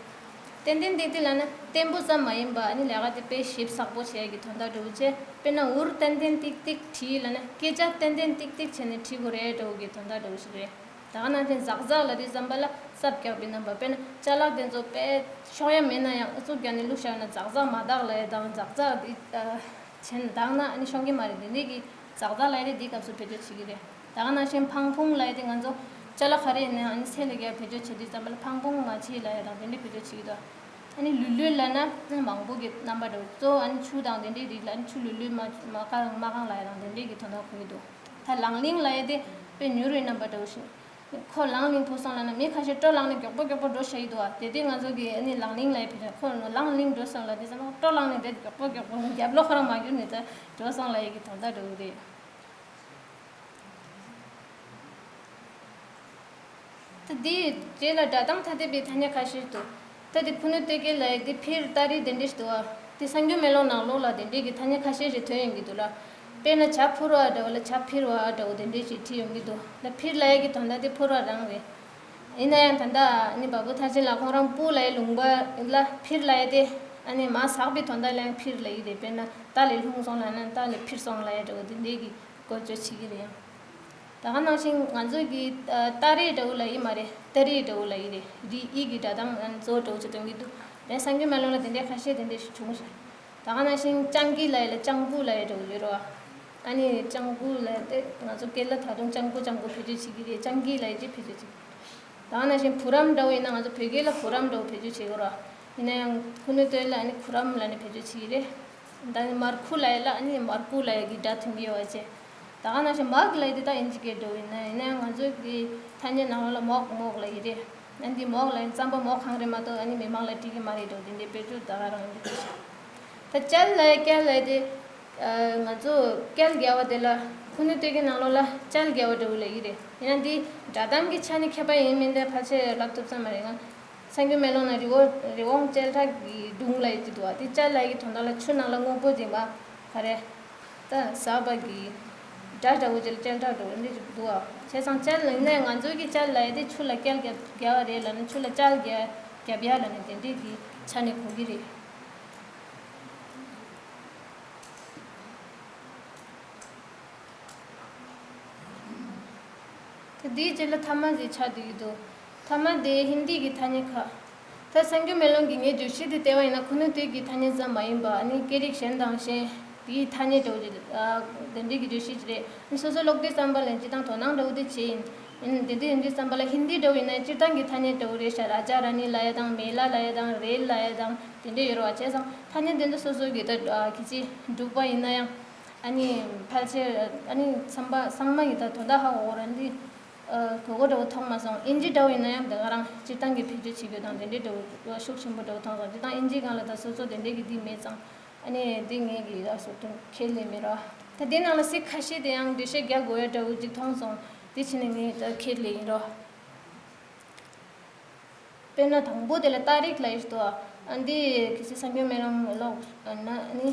ཏན་ཏན་ཏིག་ཏིག་ལབ་ན་བརྟན་པོ་ཙམ་མ་ཡིན་པ་ཨ་ནི་ལས་ཀ་དེ་དཔེ་ཞིབ་ཚགས་པོ་བྱེད་ཡ་གི་དོན་དག་འདྲ་བོ་བྱས། དཔེར་ན་འུར་ཏན་ཏན་ཏིག་ཏིག་བྲིས་ལབ་ན་སྐད་ཆ་ཏན་ཏན་ཏིག་ཏིག་བྱས་ནས་བྲིས་དགོས་རེད་འདྲ་བོ་གི་དོན་དག་འདྲ་བོ་ཞིག་རེད། ད་ག་ནང་བཞིན་ཛག་ཛག་ལབ་དུས་ཙམ་པ་ལ་སྲབ་རྒྱག་པའི་རྣམ་པ། དཔེར་ན་ཅ་ལག་དེ་ཚོ་དཔེ་ཤོག་ཡ་མེད་ན་ཡང་ཨ་ཙུག་རྒྱག་ནས་བླུགས་བཞག་ན་ཛག་ཛག་མ་དག་ལབ་ཡ་དང་ཛག་ཛག་འདི་ཨ་བྱས་ན་དག་ན་ཨ་ནི་ཤོང་གི་མ་རེད། དེ་འདྲས་ཀྱི་ཛག་ཛག་ལབ་ཡ་དེ་འདིའི་སྐབས་སུ་བེད་སྤྱོད་བྱེད་ཀྱི་རེད། ད་ག་ནང་བཞིན་ཕང་ཕུང་ལབ་ཡ་དེ་ང་ཚོ་ཅ་ལག་ག་རེ་ཡིན་ན་ཡང་ཨ་ནི་ཚད་ལས་བརྒལ་བ་བེད་སྤྱོད་བྱེད་དུས་ཙམ་པ་ལ་ཕང་ཕུང་མ་བྱེད་ལབ་ཡ་དང་དེ་འདྲས་བེད་སྤྱོད་བྱེད་ཀྱི་འདུག་ཨ་ནི་ལུད་ལུད་ལབ་ན་མང་པོ་གི་རྣམ་པ་འདྲ་བོ། གཙོ་བོ་ཨ་ནི་ཆུ་དང་དེ་འདྲས་རིགས་ལ་ཨ་ནི་ཆུ་ལུད་ལུད་མ་མ་བཀང་མ་བཀང་ལབ་ཡ་དང་དེ་འདྲས་ཀྱི་དོན་དག་གོ་གི་འདུག་ད་ལང་གླིང་ལབ་ཡ་དེ་དཔེ་མྱུར་བའི་རྣམ་པ་འདྲ་བོ་ཞིག་ཁོ་ལང་གླིང་བུད་སོང་ལབ་ན་མི་ཁ་ཤས་སྤྲོ་ལངས་ནས་མགྱོགས་པོ་མགྱོགས་པོ་འགྲོ་ཤེས་ཀྱི་འདུག་བ། དེ་དུས་ང་ཚོ་གིས་ཨ་ནི་ལང་གླིང་ལབ་ཡ་ཕལ་ཆེར་ཁོ་ལང་གླིང་འགྲོ་སོང་ལབ་དུས་ཙམ་པ་སྤྲོ་ལངས་ནས་དེ་མགྱོགས་པོ་མགྱོགས་པོ་རྒྱབ་ལོག་ཁོ་རང་མ་གྱུར་ནས་ད་འགྲོ་སོང་ལབ་ཡ་གི་དོན་དག་འདྲ་བོ་རེད། ད་འདིའི་རྗེས་ལ་སྒྲ་གདངས་ཐ་དད་པའི་ཐ་སྙད་ཁ་ཤས་འདུག་ད་འདི་ཁུ་ནུ་སྟོད་སྐད་ལབ་ཡ་འདི་ཕིར་ཏ་རི་དེ་འདྲས་ཞིག་འདུག་བ། དེ་གསར་འགྱུར་མེ་ལོང་ནང་ལོགས་ལ་དེ་འདྲས་ཀྱི་ཐ་སྙད་ཁ་ཤས་ཤིག་ཐོན་ཡོང་གི་འདུག་ལ། དཔེར་ན་བྱ་འཕུར་བ་འདྲ་བོ་ལ་བྱ་འཕིར་བ་འདྲ་བོ་དེ་འདྲས་ཤིག་བྲིས་ཡོང་གི་འདུག་ལ། ཕིར་ལབ་ཡ་གི་དོན་དག་དེ་འཕུར་བ་རང་རེད། ཡིན་ན་ཡང་ད་ལྟ་ཨ་ནི་བ་སྤུ་ཐར་ཆེན་ལགས་ཁོང་རང་སྤུ་ལབ་ཡ་ལུང་པ་ལ་ཕིར་ལབ་ཡ་དེ་ཨ་ནི་མར་ཟགས་པའི་དོན་དག་ལ་ཡང་ཕིར་ལབ་ཡི་རེད། དཔེར་ན་རྟ་ལས་ལྷུང་སོང་ལབ་ན་རྟ་ལས་ཕིར་སོང་ལབ་ཡ་འདྲ་བོ་དེ་འདྲས་ཀྱི་བཀོལ་སྤྱོད་བྱེད་ཀྱི་རེད་ཡང་། ད་ག་ནང་བཞིན་ང་ཚོ་གི་ཨ་ཏ་རེ་འདྲ་བོ་ལབ་ཡི་མ་རེད། ཏ་རེ་འདྲ་བོ་ལབ་ཡི་རེད། རི་ཨི་གི་སྒྲ་གདངས་ཨ་ནི་གཙོ་བོ་འདྲ་བོ་ཅིག་སྟོན་གྱི་འདུག་ལས་གསར་འགྱུར་མེ་ལོང་ལ་དེ་འདྲའི་ཁ་ཤས་དེ་འདྲའི་ཞིག་བྱུང་ཤག་ད་ག་ནང་བཞིན་སྤྱང་ཀི་ལབ་ཡ་ལ་སྤྱང་པོ་ལབ་ཡ་འདྲ་བོ་ཡོད་རེད་བ། ཨ་ནི་སྤྱང་པོ་ལབ་ཡ་དེ་ང་ཚོ་སྐད་ལ་ད་དུང་སྤྱང་པོ་སྤྱང་པོ་བེད་སྤྱོད་བྱེད་ཀྱི་རེད། སྤྱང་ཀི་ལབ་ཡ་ཅིག་བེད་སྤྱོད་བྱེད་ཀྱི་རེད། ད་ག་ནང་བཞིན་བུ་རམ་འདྲ་བོ་ཡིན་ན་ང་ཚོ་བོད་སྐད་ལ་བུ་རམ་འདྲ་བོ་བེད་སྤྱོད་བྱེད་ཀྱི་རེད་བ། ཡིན་ན་ཡང་ཁུ་ནུ་སྟོད་ལ་ཨ་ནི་ཁུ་རམ་ལབ་ནས་བེད་སྤྱོད་བྱེད་ཀྱི་རེད། ད་ནི་མར་ཁུ་ལབ་ཡ་ལ་ཨ་ནི་མར་ཀུ་ལབ་ཡ་གི་སྒྲ་མཐུན་གྱི་ཡོད་པ་བྱས། ད་ག་ནང་བཞིན་མག་ལབ་ཡ་དེ་ད་དབྱིན་ཇི་སྐད་འདྲ་བོ་ཡིན་ན་ཡིན་ན་ཡང་ང་ཚོ་གི་ཐ་སྙད་ནང་ལ་མོག་མོག་ལབ་ཡི་རེད། ཨ་འདི་མོག་ལབ་ཡ་རྩམ་པ་མོག་གང་རེད་མ་གཏོགས་ཨ་ནི་མི་མང་ལ་སྤྲད་ཀྱི་མ་རེད་འགྲོ། དེ་འདྲའི་དཔེ་བརྗོད་ད་ག་རང་ཡིན་འདུག་ད་ཅལ་ལབ་ཡ་ཀལ་ལབ་ཡ་དེ་ཨ་ང་ཚོ་ཀལ་རྒྱག་པ་དེ་ལ་ཁུ་ནུ་སྟོད་ཀྱི་ནང་ལོགས་ལ་ཅལ་རྒྱག་པ་འདྲ་བོ་ལབ་ཡི་རེད། ཡིན་ན་འདི་སྒྲ་གདངས་ཀྱི་ཆ་ནས་ཁྱད་པར་ཡིན་མིན་དེ་ཕལ་ཆེར་ལབ་ཐུབ་ས་མ་རེད། ང་གསར་འགྱུར་མེ་ལོང་ན་རི་བོ་རི་བོང་ཅལ་ཁྲག་གི་སྒྲུང་ལབ་ཡ་ཅིག་འདུག་བ། དེ་ཅལ་ལབ་ཡ་གི་དོན་དག་ལ་ཆུ་ནང་ལ་དངོས་པོ་འཛིན་པ་ག་རེ། ད་ཟགས་པ་གི་སྒྲ་འདྲ་བོ་ཅིག་ལ་ཅལ་ཁྲག་འདྲ་བོ་འདི་ཅིག་འདུག་བ། བྱས་ཙང་ཅལ་ལབ་ནས་ང་ཚོའི་གི་ཅལ་ལབ་ཡ་དེ་ཆུ་ལ་ཀལ་རྒྱབ་རྒྱབ་པ་རེད་ལབ་ན་ཆུ་ལ་ཅལ་རྒྱབ་རྒྱབ་ཡ་ལབ་ནས་དེ་འདྲས་ཀྱི་ཆ་ནས་གོ་གི་རེད། ད་འདིའི་རྗེས་ལ་ཐ་མ་ཞིག་ཆགས་བསྡད་ཀྱི་འདུག་ཐ་མ་དེ་ཧིན་དི་གི་ཐ་སྙད་ཁག་ད་གསར་འགྱུར་མེ་ལོང་གི་ངའི་བརྗོད་གཞི་དེ་བལྟས་པ་ཡིན་ན་ཁུ་ནུ་སྟོད་ཀྱི་ཐ་སྙད་ཙམ་མ་ཡིན་པ་ཨ་ནི་སྐད་རིགས་གཞན་དང་གཞན་དེའི་ཐ་སྙད་འདྲ་བོ་ཅིག་ཨ་དེ་འདྲའི་གི་བརྗོད་གཞི་ཅིག་རེད། ཨ་ནི་སོ་སོ་ཀློག་དུས་ཙམ་པ་ལ་སྤྱིར་བཏང་དོ་སྣང་འདྲ་བོ་དེ་བྱས་ཡིན། ཡིན་དེ་དུས་ཡིན་དུས་ཙམ་པ་ལ་ཧིན་དི་འདྲ་བོ་ཡིན་ན་སྤྱིར་བཏང་གི་ཐ་སྙད་འདྲ་བོ་རེད་ཤག་རཱ་ཇ་རཱ་ནི་ལབ་ཡ་དང་མེ་ལ་ལབ་ཡ་དང་རེལ་ལབ་ཡ་དང་དེ་འདྲ་ཡོད་རེད་བ། བྱས་ཙང་ཐ་སྙད་དེ་ཚོ་སོ་སོ་གི་ད་ཨ་གི་ཅི་འབྲུག་པ་ཡིན་ན་ཡང་། ཨ་ནི་ཕལ་ཆེར་ཨ་ནི་ཚང་མ་ཚང་མ་ཡི་ད་དོན་དག་ཧ་གོ་ར་འདི་ཨ་གོ་གོ་འདྲ་བོ་མཐོང་མ་སོང་། ཨིན་ཇི་འདྲ་བོ་ཡིན་ན་ཡང་དེ་ག་རང་སྤྱིར་བཏང་གི་བེད་སྤྱོད་བྱེད་རྒྱུ་དང་དེ་འདྲའི་འདྲ་བོ་ཤུགས་ཆེན་པོ་འདྲ་བོ་མཐོང་སོང་། སྤྱིར་བཏང་ཨིན་ཇི་སྒང་ལ་ད་སོ་སོ་དེ་འདྲའི་གི་འདི་མེད་ཙང་ཨ་ནི་འདི་ངས་གི་ཨ་སོ་དོན་ཁས་ལེན་མེད་ར། ད་དེ་ནང་ལ་ཚིག་ཁ་ཤས་དེ་ཡང་འགྲེལ་བཤད་རྒྱག་དགོས་ཡ་འདྲ་བོ་ཅིག་མཐོང་སོང་། དེ་ཕྱིན་ནས་ངས་ད་ཁས་ལེན་ཡིན་ར། དཔེར་ན་དང་པོ་དེ་ལ་ཏཱ་རིག་ལབ་ཡས་ཤིག་འདུག་ཨ། འདི་གལ་སྲིད་སངས་རྒྱས་སྨོན་ལམ་ཀློག་ན་ནི།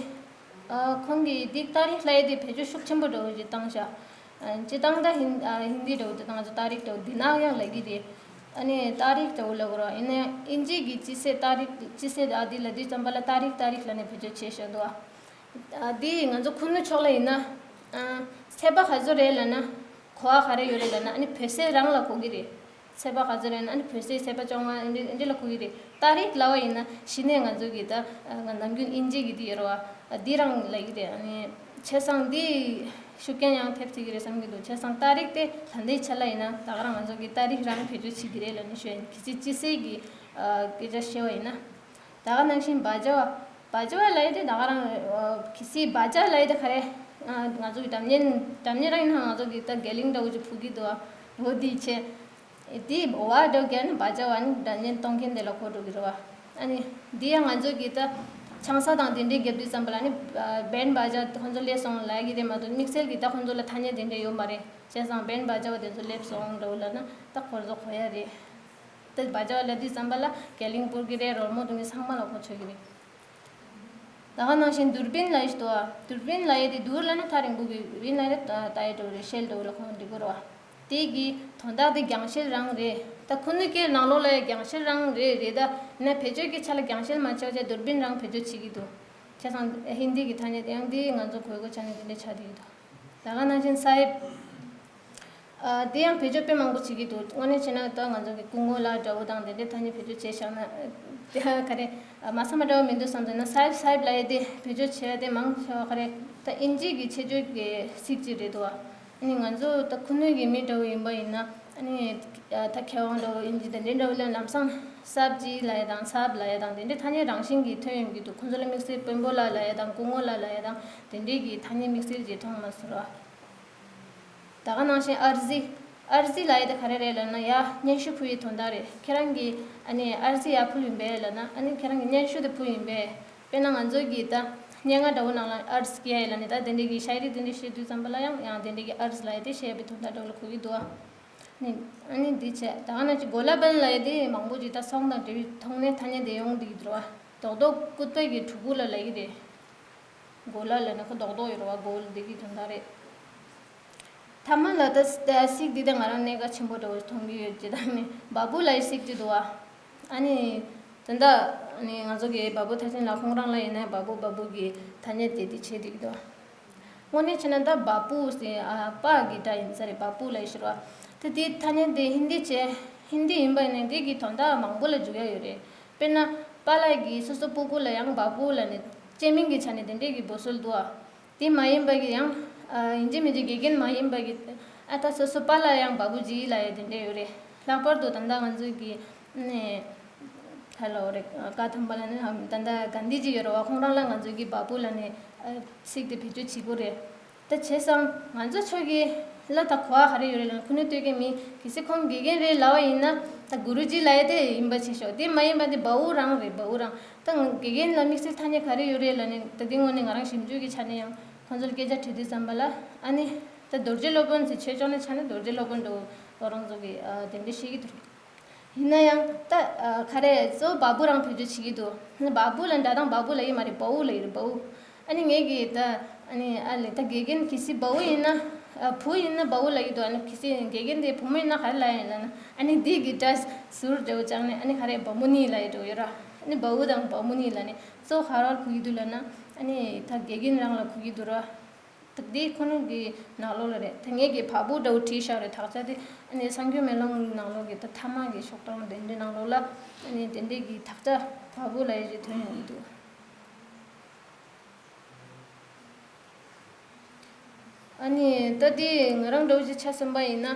ཨ། ཁོང་གིས་འདི་ཏཱ་རིག་ལབ་ཡས་དེ་བེད་སྤྱོད་ཤུགས་ཆེན་པོ་འདྲ་བོ་ཞིག་བཏང་ཤག་ཨ། སྤྱིར་བཏང་ད་ཧིན་ཨ་ཧིན་དི་འདྲ་བོ་དེ་དང་ང་ཚོ་ཏཱ་རིག་འདྲ་བོ་འདི་ནང་ཡང་ལབ་ཀྱི་རེད། ཨ་ནི་ཏཱ་རིག་འདྲ་བོ་ལབ་དགོས་རེད། ཡིན་ན་ཡང་དབྱིན་ཇི་གི་སྤྱི་ཚེས་ཏཱ་རིག་སྤྱི་ཚེས་ཨ་འདི་ལབ་དུས་ཙམ་པ་ལ་ཏཱ་རིག་ཏཱ་རིག་ལབ་ནས་བེད་སྤྱོད་བྱས་བཞག་འདུག་ཨ། ཨ། འདི་ང་ཚོ་ཁུ་ནུ་ཕྱོགས་ལ་ཡིན་ན། ཨ། ཚེས་པ་ག་ཚོད་རེད་ལབ་ན། གོ་བ་ག་རེ་ཡོད་རེད་ལབ་ན། ཨ་ནི་བོད་ཚེས་རང་ལ་གོ་གི་རེད། ཚེས་པ་ག་ཚོད་རེད་ན། ཨ་ནི་བོད་ཚེས་ཚེས་པ་བཅོ་ལྔ་འདི་འདི་ལ་གོ་གི་རེད། ཏཱ་རིག་ལབ་པ་ཡིན་ན་གཞི་ནས་ང་ཚོ་གི་ད་ང་ནམ་རྒྱུན་དབྱིན་ཇི་གི་འདི་ཡོད་རེད་བ། འདི་རང་ལབ་ཀྱི་རེད། ཨ་ནི་བྱས་ཙང་འདི་ཤུགས་རྐྱེན་ཡང་ཐེབས་སྲིད་ཀྱི་རེད་བསམ་གྱི་འདུག་བྱས་ཙང་ཏཱ་རིག་དེ་ད་ལྟའི་ཆ་ལ་ཡིན་ན་ད་ག་རང་ང་ཚོ་གི་ཏཱ་རིག་རང་བེད་སྤྱོད་བྱེད་ཀྱི་རེད་ལབ་ནས་ཞུ་ཡ་ཡིན། གལ་སྲིད་སྤྱི་ཚེས་ཀྱི་ཨ་སྐད་ཆ་བཤད་པ་ཡིན་ན། ད་ག་ནང་བཞིན་བ་ཇ་བ། བ་ཇ་བ་ལབ་ཡས་དེ་ད་ག་རང་། ཨ། གལ་སྲིད་བ་ཇ་ལབ་ཡས་དེ་ག་རེ། ཨ། ང་ཚོ་གི་སྒྲ་སྙན་སྒྲ་སྙན་རང་ཡིན་ན་ང་ཚོ་གི་ད་རྒྱ་གླིང་འདྲ་བོ་ཅིག་ཕུད་ཀྱི་འདུག་ཨ། འོ་དེ་བྱས། དེ་བ་འདྲ་བོ་བརྒྱབ་ནས་བ་ཇ་བ་ནི་སྒྲ་སྙན་གཏོང་མཁན་དེ་ལ་གོ་འགྲོ་གི་རེད་བ། ཨ་ནི་འདི་ཡང་ང་ཚོ་གི་ད་ཆང་ས་དང་དེ་འདྲའི་བརྒྱབ་དུས་ཙམ་པ་ལ་ནི་བན་བ་ཇ་ཁོང་ཚོ་སླེབས་སོང་ལབ་ཀྱི་རེད་མ་གཏོགས་དམིགས་བསལ་གྱི་ད་ཁོང་ཚོ་ལ་ཐ་སྙད་དེ་འདྲ་ཡོད་མ་རེད། བྱས་ཙང་བན་བ་ཇ་བ་དེ་ཚོ་སླེབས་སོང་འདྲ་བོ་ལབ་ན་ད་ཁོ་ཚོ་གོ་ཡ་རེད། ད་བ་ཇ་བ་ལབ་དུས་ཙམ་པ་ལ་རྒྱ་གླིང་སྤོར་གི་རེད། རོལ་མོ་རྡུང་མཁན་ཚང་མ་ལ་གོ་ཆོད་ཀྱི་རེད། ད་ག་ནང་བཞིན་དུར་བིན་ལབ་ཡས་ཤིག་འདུག་ཨ། དུར་བིན་ལབ་ཡས་དེ་དུར་ལབ་ན་ཐག་རིང་པོ་གི། བིན་ལབ་ཡས་དེ་ལྟ་ཡས་འདྲ་བོ་རེད། ཤེལ་འདྲ་བོ་ལ་གོ་འགྲིག་གི་རེད་བ། དེ་གི་དོན་དག་དེ་རྒྱང་ཤེལ་རང་རེད། ད་ཁུ་ནུ་སྐད་ནང་ལོགས་ལ་ཡང་རྒྱང་ཤེལ་རང་རེད། རེད་ད། ཡིན་ན་བེད་སྤྱོད་ཀྱི་ཆ་ལ་རྒྱང་ཤེལ་མ་བྱས་པ་བྱས་དུར་བིན་རང་བེད་སྤྱོད་བྱེད་ཀྱི་འདུག་བྱས་ཙང་ཧིན་དི་གི་ཐ་སྙད་དེ་ཡང་དེ་ང་ཚོ་གོ་དགོས་ཆ་ནས་དེ་འདྲ་ཆགས་བསྡད་ཀྱི་འདུག་ད་ག་ནང་བཞིན་སཱ་ཧིབ། ཨ། དེ་ཡང་བེད་སྤྱོད་དཔེ་མང་པོ་བྱེད་ཀྱི་འདུག་དངོས་གནས་བྱས་ན་ད་ང་ཚོ་གི་སྐུ་ངོ་ལགས་འདྲ་བོ་དང་དེ་འདྲའི་ཐ་སྙད་བེད་སྤྱོད་བྱས་བཞག་ན་དེ་ག་རེ། ཨ། མ་ཚང་མ་འདྲ་བོ་མི་འདུག་བསམ་འདུག་ན། སཱ་ཧིབ་སཱ་ཧིབ་ལབ་ཡས་དེ་བེད་སྤྱོད་བྱས་ཡ་དེ་མང་ཆེ་བ་ག་རེ། ད་དབྱིན་ཇི་གི་ཆེད་སྤྱོད་ཀྱི་ཚིག་ཅིག་རེད་འདུག་བ། ཨ་ནི་ང་ཚོ་ད་ཁུ་ནུ་གི་མི་འདྲ་བོ་ཡིན་པ་ཡིན་ན། ཨ་ནི་ད་མཁས་དབང་འདྲ་བོ་དབྱིན་ཇི་དེ་འདྲའི་འདྲ་བོ་ལ་ལམ་སང་སཱབ་ཇི་ལབ་ཡ་དང་སཱབ་ལབ་ཡ་དང་དེ་འདྲའི་ཐ་སྙད་རང་བཞིན་གྱིས་ཐོན་ཡོང་གི་འདུག་ཁོང་ཚོ་ལ་དམིགས་བསལ་དཔོན་པོ་ལགས་ལབ་ཡ་དང་སྐུ་ངོ་ལགས་ལབ་ཡ་དང་དེ་འདྲའི་གི་ཐ་སྙད་དམིགས་བསལ་ཅིག་མཐོང་མ་སོང་ར། ད་ག་ནང་བཞིན་ཨར་ཟི། ཨར་ཟི་ལབ་ཡས་དེ་ག་རེ་རེད་ལབ་ན་ཡ་སྙན་ཞུ་ཕུལ་ཡས་དོན་དག་རེད། ཁྱེད་རང་གིས་ཨ་ནི་ཨར་ཟི་ཡ་ཕུལ་ཡིན་པས་ལབ་ན། ཨ་ནི་ཁྱེད་རང་གིས་སྙན་ཞུ་དེ་ཕུལ་ཡིན་པས། དཔེར་ན་ང་ཚོ་གིས་ད་སྙན་ངག་འདྲ་བོ་ནང་ལ་ཨརཛ་ཀྱི་ཡ་ཡི་ལབ་ནས་ད་དེ་འདྲའི་གི་ཤ་ཡི་རི་དེ་འདྲའི་བཤད་དུས་ཙམ་པ་ལ་ཡང་ཡང་དེ་འདྲའི་གི་ཨརཛ་ལབ་ཡས་དེ་བཤད་པའི་དོན་དག་འདྲ་བོ་ལ་གོ་གི་འདུག་ཨ། ནི་ཨ་ནི་འདི་བྱས་ད་ག་ནང་བཞིན་གོ་ལ་བན་ལབ་ཡས་དེ་མང་པོ་ཅིག་ད་སོང་དང་འབྲེལ་བའི་ཐོག་ནས་ཐ་སྙད་དེ་ཡོང་བསྡད་ཀྱི་འདུག་བ། རྡོག་རྡོག་སྐུད་པ་གི་གྲུ་གུ་ལ་ལབ་ཀྱི་རེད། གོ་ལ་ལབ་ན་ཁོ་རྡོག་རྡོག་ཡོད་རེད་བ། གོལ་འདི་གི་དོན་དག་རེད། ཐ་མ་ལ་ད་ད་སིག་འདི་ད་ང་རང་གནད་འགག་ཆེན་པོ་འདྲ་བོ་མཐོང་གི་ཡོད་ཅེ། ད་ནི་བ་བུ་ལབ་ཡས་སིག་ཅིག་འདུག་བ། ཨ་ནི་ད་ལྟ་ཨ་ནི་ང་ཚོ་གི་བ་བུ་ཐར་ཅན་ལགས་ཁོང་རང་ལ་ཡིན་ན་བ་བུ་བ་བུ་གི་ཐ་སྙད་དེ་དེ་བྱེད་བསྡད་ཀྱི་འདུག་དངོས་གནས་བྱས་ན་ད་བ་བུ་ཟེར་ཨ་པ་གི་སྒྲ་ཡིན་ས་རེད། བ་བུ་ལབ་ཡས་ཤོར་བ། ད་དེ་ཐ་སྙད་དེ་ཧིན་དི་བྱས་ཧིན་དི་ཡིན་པ་ཡིན་ན་དེ་གི་དོན་དག་མང་པོ་ལ་འཇུག་ཡ་ཡོད་རེད། དཔེར་ན་པཱ་ལགས་ཀྱིས་སོ་སོ་སྤུ་གུ་ལ་ཡང་བ་བུ་ལབ་ནས་སྤྱི་མིང་གི་ཆ་ནས་དེ་འདྲས་ཀྱི་འབོད་སྲོལ་འདུག་ཨ། དེ་མ་ཡིན་པ་གི་ཡང་ཨ་ཡིན་གཅིག་མིན་གཅིག་དགེ་རྒན་མ་ཡིན་པ་གི་ཨ་ད་སོ་སོ་པཱ་ལགས་ཡང་བ་བུ་ཇི་ལབ་ཡ་དེ་འདྲས་ཡོད་རེད། ལྷག་པར་དུ་ད་ལྟ་ང་ཚོའི་གི་ནས་ལྷ་ལ་འོ་རེད། བཀའ་ཐམ་པ་ལ་ནི་ད་ལྟ་གྷན་དྷི་ཇི་ཡོད་རེད་བ། ཁོང་རང་ལ་ང་ཚོའི་གི་བ་བུ་ལབ་ནས་ཨ་ཚིག་དེ་བེད་སྤྱོད་བྱེད་དགོས་རེད། ད་བྱས་ཙང་ང་ཚོ་ཆོས་ཀྱི་ལ་ད་གོ་བ་ག་རེ་ཡོད་རེད་ལབ་ན། ཁུ་ནུ་སྟོད་ཀྱི་མི་གལ་སྲིད་ཁོང་དགེ་རྒན་རེད་ལབ་པ་ཡིན་ན་ད་གུ་རུ་ཇི་ལབ་ཡ་དེ་ཡིན་པ་བྱེད་ཤོག་དེ་མ་ཡིན་པ་དེ་བ་བུ་རང་རེད། བ་བུ་རང་། ད་དགེ་རྒན་ལ་དམིགས་བསལ་ཐ་སྙད་ག་རེ་ཡོད་རེད་ལབ་ནས་ད་དེ་དངོས་གནས་ང་རང་ཞིབ་འཇུག་གི་ཆ་ནས་ཡང་ཁོང་ཚོར་སྐད་ཆ་དྲིས་དུས་ཙམ་པ་ལ་ཨ་ནི་ད་རྡོ་རྗེ་སློབ་དཔོན་ཟེར་ཆོས་ཕྱོགས་ནས་ཆ་ནས་རྡོ་རྗེ་སློབ་དཔོན་འདྲ་བོ་རང་ཚོ་གི་ཨ་དེ་འདྲ་བཤད་ཀྱི་འདུག་ཡིན་ན་ཡང་ད་ཨ་ག་རེ་གཙོ་བོ་བ་བུ་རང་བེད་སྤྱོད་བྱེད་ཀྱི་འདུག་བ་བུ་ལ་འདྲ་དང་བ་བུ་ལ་ཡི་མ་རེད། བ་བུ་ལ་ཡི་རེད། བ་བུ། ཨ་ནི་ངས་ཀྱི་ད་ཨ་ནི་ཨ་ལེ་ད་དགེ་རྒན་གལ་སྲིད་བ་བུ་ཡིན་ན་ཨ་བུ་ཡིན་ན་བ་བུ་ལ་ཡི་འདུག་ཨ་ནི་གལ་སྲིད་དགེ་རྒན་དེ་བུ་མོ་ཡིན་ན་ག་རེ་ལ་ཡིན་ལབ་ན། ཨ་ནི་འདི་གི་སྒྲ་ཟུར་འདྲ་བོ་བཅངས་ནས་ཨ་ནི་ག་རེ་བ་མོ་ནི་ལ་ཡི་འདྲ་བོ་ཡོད་ར། ཨ་ནི་བ་བུ་དང་བ་མོ་ནི་ལ་ནི་གཙོ་བོ་ག་རེ་གོ་གི་འདུག་ལབ་ན། ཨ་ནི་ད་དགེ་རྒན་རང་ལ་གོ་གི་འདུག་ར། ད་འདི་ཁོ་ནུ་གི་ནང་ལོགས་ལ་རེད། ད་ངས་ཀྱི་བ་བུ་འདྲ་བོ་བྲིས་བཞག་རེད། དག་ཆ་དེ་ཨ་ནི་གསར་འགྱུར་མེ་ལོང་ནང་ལོགས་ཀྱི་ད་ཐ་མ་གི་ཤོག་གྲངས་དེ་འདྲའི་ནང་ལོགས་ལ་ཨ་ནི་དེ་འདྲའི་གི་དག་ཆ་བ་བུ་ལ་ཡི་ཞིག་ཐོན་ཡོང་གི་འདུག་ཨ་ནི་ད་འདི་ང་རང་འདྲ་བོ་ཅིག་ཆ་བསམ་པ་ཡིན་ན།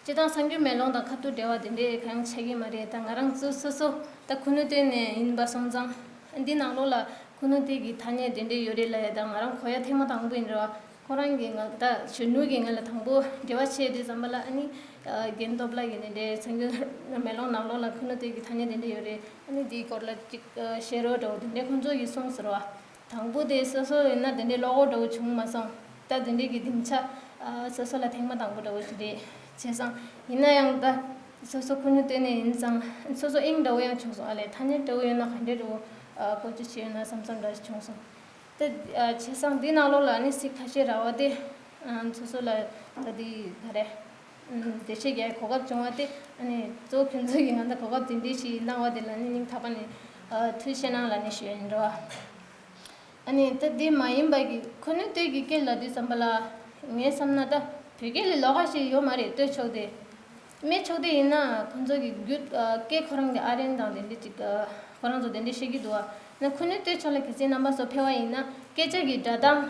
སྤྱིར་བཏང་གསར་འགྱུར་མེ་ལོང་དང་ཁ་ཐུག་འབྲེལ་བ་དེ་འདྲའི་གང་ཆགས་ཀྱི་མ་རེད། ད་ང་རང་ཚོ་སོ་སོ་ད་ཁུ་ནུ་སྟོད་ནས་ཡིན་པ་སོང་ཙང་། འདི་ནང་ལོགས་ལ་ཁུ་ནུ་སྟོད་ཀྱི་ཐ་སྙད་དེ་འདྲའི་ཡོད་རེད་ལབ་ཡ་ད་ང་རང་གོ་ཡ་ཐེངས་མ་དང་པོ་ཡིན་རེད་བ། ཁོ་རང་གིས་ང་ད་གཞོན་ནུ་གིས་ང་ལ་དང་པོ་འབྲེལ་བ་བྱས་དུས་ཙམ་པ་ལ་ཨ་ནི་རྒན་སྟོབས་ལགས་ཀྱིས་དེ་འདྲའི་གསར་འགྱུར་མེ་ལོང་ནང་ལོགས་ལ་ཁུ་ནུ་སྟོད་ཀྱི་ཐ་སྙད་དེ་འདྲ་ཡོད་རེད། ཨ་ནི་འདིའི་སྐོར་ལ་ཅིག་བཤད་རོགས་འདྲ་བོ་དེ་འདྲའི་ཁོང་ཚོ་གིས་གསུངས་ཟེར་བ། དང་པོ་དེ་སོ་སོ་ཡིན་ན་དེ་འདྲའི་བློ་ཁོག་འདྲ་བོ་བྱུང་མ་སོང་། ད་དེ་འདྲའི་གི་སྡིངས་ཆ་ཨ་སོ་སོ་ལ་ཐེངས་མ་དང་པོ་འདྲ་བོ་ཞིག་རེད། བྱས་ཙང་ཡིན་ན་ཡང་ད་ སོ་སོ་ཁུ་ནུ་སྟོན་ནས་ཡིན་ཙང་སོ་སོ་དབྱིངས་འདྲ་བོ་ཡང་བྱུང་སོང་། ཨ་ལས་ཐ་སྙད་འདྲ་བོ་ཡོད་ན་ག་འདྲས་འདྲ་བོ་བཀོལ་སྤྱོད་བྱས་ཡོད་ན་བསམ་བསམ་འདྲ་ཞིག་བྱུང་སོང་། ད་བྱས་ཙང་འདི་ནང་ལོགས་ལ་ནི་ཚིག་ཁ་ཤས་རག་པ་དེ་སོ་སོ་ལ་ད་འདི་ག་རེ་འགྲེལ་བཤད་རྒྱག་གོ་སྐབས་བྱུང་བ་དེ། ཨ་ནི་གཙོ་བོ་ཁྱོད་ཚོ་གིས་ང་ད་གོ་སྐབས་དེ་འདྲས་ཞིག་གནང་བ་དེ་ལ་ནི་སྙིང་ཐག་པ་ནས་ཐུགས་རྗེ་ཆེ་གནང་ལབ་ནས་ཞུ་ཡ་ཡིན་འགྲོ། ཨ་ནི་ད་འདི་མ་ཡིན་པ་གི་ཁུ་ནུ་སྟོད་ཀྱི་སྐད་ལབ་དུས་ཙམ་པ་ལ་ངས་བསམ་ན་ད་བོད་སྐད་ལས་ལོགས་ཀ་ཞིག་ཡོད་མ་རེད། སྟོད་ཕྱོགས་དེ་སྨད་ཕྱོགས་དེ་ཡིན་ན་ཁོང་ཚོ་གི་རྒྱུད་སྐད་ཁོ་རང་གི་ཨ་རན་དང་དེ་འདྲས་ཅིག་ཁོ་རང་ཚོ་དེ་འདྲས་བཤད་ཀྱི་འདུག་བ། ན་ཁུ་ནུ་སྟོད་ཕྱོགས་ལ་གལ་སྲིད་རྣམ་པ་ཚོ་ཕེབས་པ་ཡིན་ན་སྐད་ཆ་གི་སྒྲ་གདངས་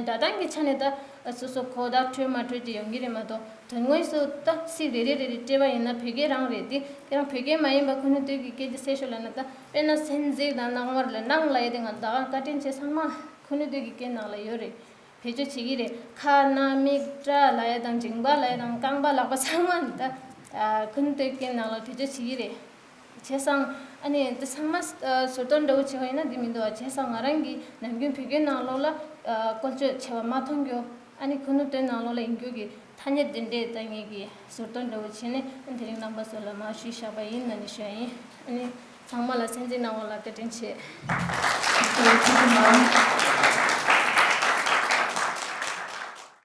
སྒྲ་གདངས་ཀྱི་ཆ་ནས་ད་སོ་སོ་གོ་བརྡ་འཕྲོད་མ་འཕྲོད་ཅིག་ཡོང་གི་རེད་མ་གཏོགས། དོན་དངོས་སུ་ད་ཚིག་རེ་རེ་རེ་རེ་སྤྲད་པ་ཡིན་ན་བོད་སྐད་རང་རེད་དེ། དེ་རང་བོད་སྐད་མ་ཡིན་པ་ཁུ་ནུ་སྟོད་ཀྱི་སྐད་ཆ་གསལ་ཤོས་ལབ་ན་ད་དཔེར་ན་སེམས་ཚེགས་དང་སྣང་བར་ལ་སྣང་ལབ་ཡ་དེ་ང་ད་ག་བཀའ་དྲིན་ཆེ་ཚང་མ་ཁུ་ནུ་སྟོད་ཀྱི་སྐད་ནང་ལ་ཡོད་རེད། བེད་སྤྱོད་བྱེད་ཀྱི་རེད། ཁ་སྣ་མིག་སྐྲ་ལབ་ཡ་དང་མཇིང་པ་ལབ་ཡ་དང་རྐང་པ་ལག་པ་ཚང་མ་ད་ཁུ་ནུ་སྟོད་སྐད་ནང་ལ་བེད་སྤྱོད་བྱེད་ཀྱི་རེད། བྱས་ཙང་ཨ་ནི་འདི་ཚང་མ་ཨ་ཟུར་གཏོང་འདྲ་བོ་བྱས་པ་ཡིན་ན་འདི་མི་འདུག་བ། བྱས་ཙང་ང་རང་གིས་ནམ་རྒྱུན་བོད་སྐད་ནང་ལོགས་ལ་ཨ་བཀོལ་སྤྱོད་བྱས་པ་མ་མཐོང་རྒྱུ། ཨ་ནི་ཁུ་ནུ་སྟོད་ནང་ལོགས་ལ་ཡིན་རྒྱུ་གི་ཐ་སྙད་དེ་འདྲས་ད་ངེད་ཀྱིས་ཟུར་གཏོང་འདྲ་བོ་བྱས་ནས་ཨ་ནི་དེ་རིང་རྣམ་པ་ཚོ་ལ་མར་ཞུས་བཞག་པ་ཡིན་ལབ་ནས་ཞུ་ཡ་ཡིན། ཨ་ནི་ཚང་མ་ལ་མཚན་འཛིན་གནང་བ་ལ་བཀའ་དྲིན་ཆེ། ཐུགས་རྗེ་གནང་།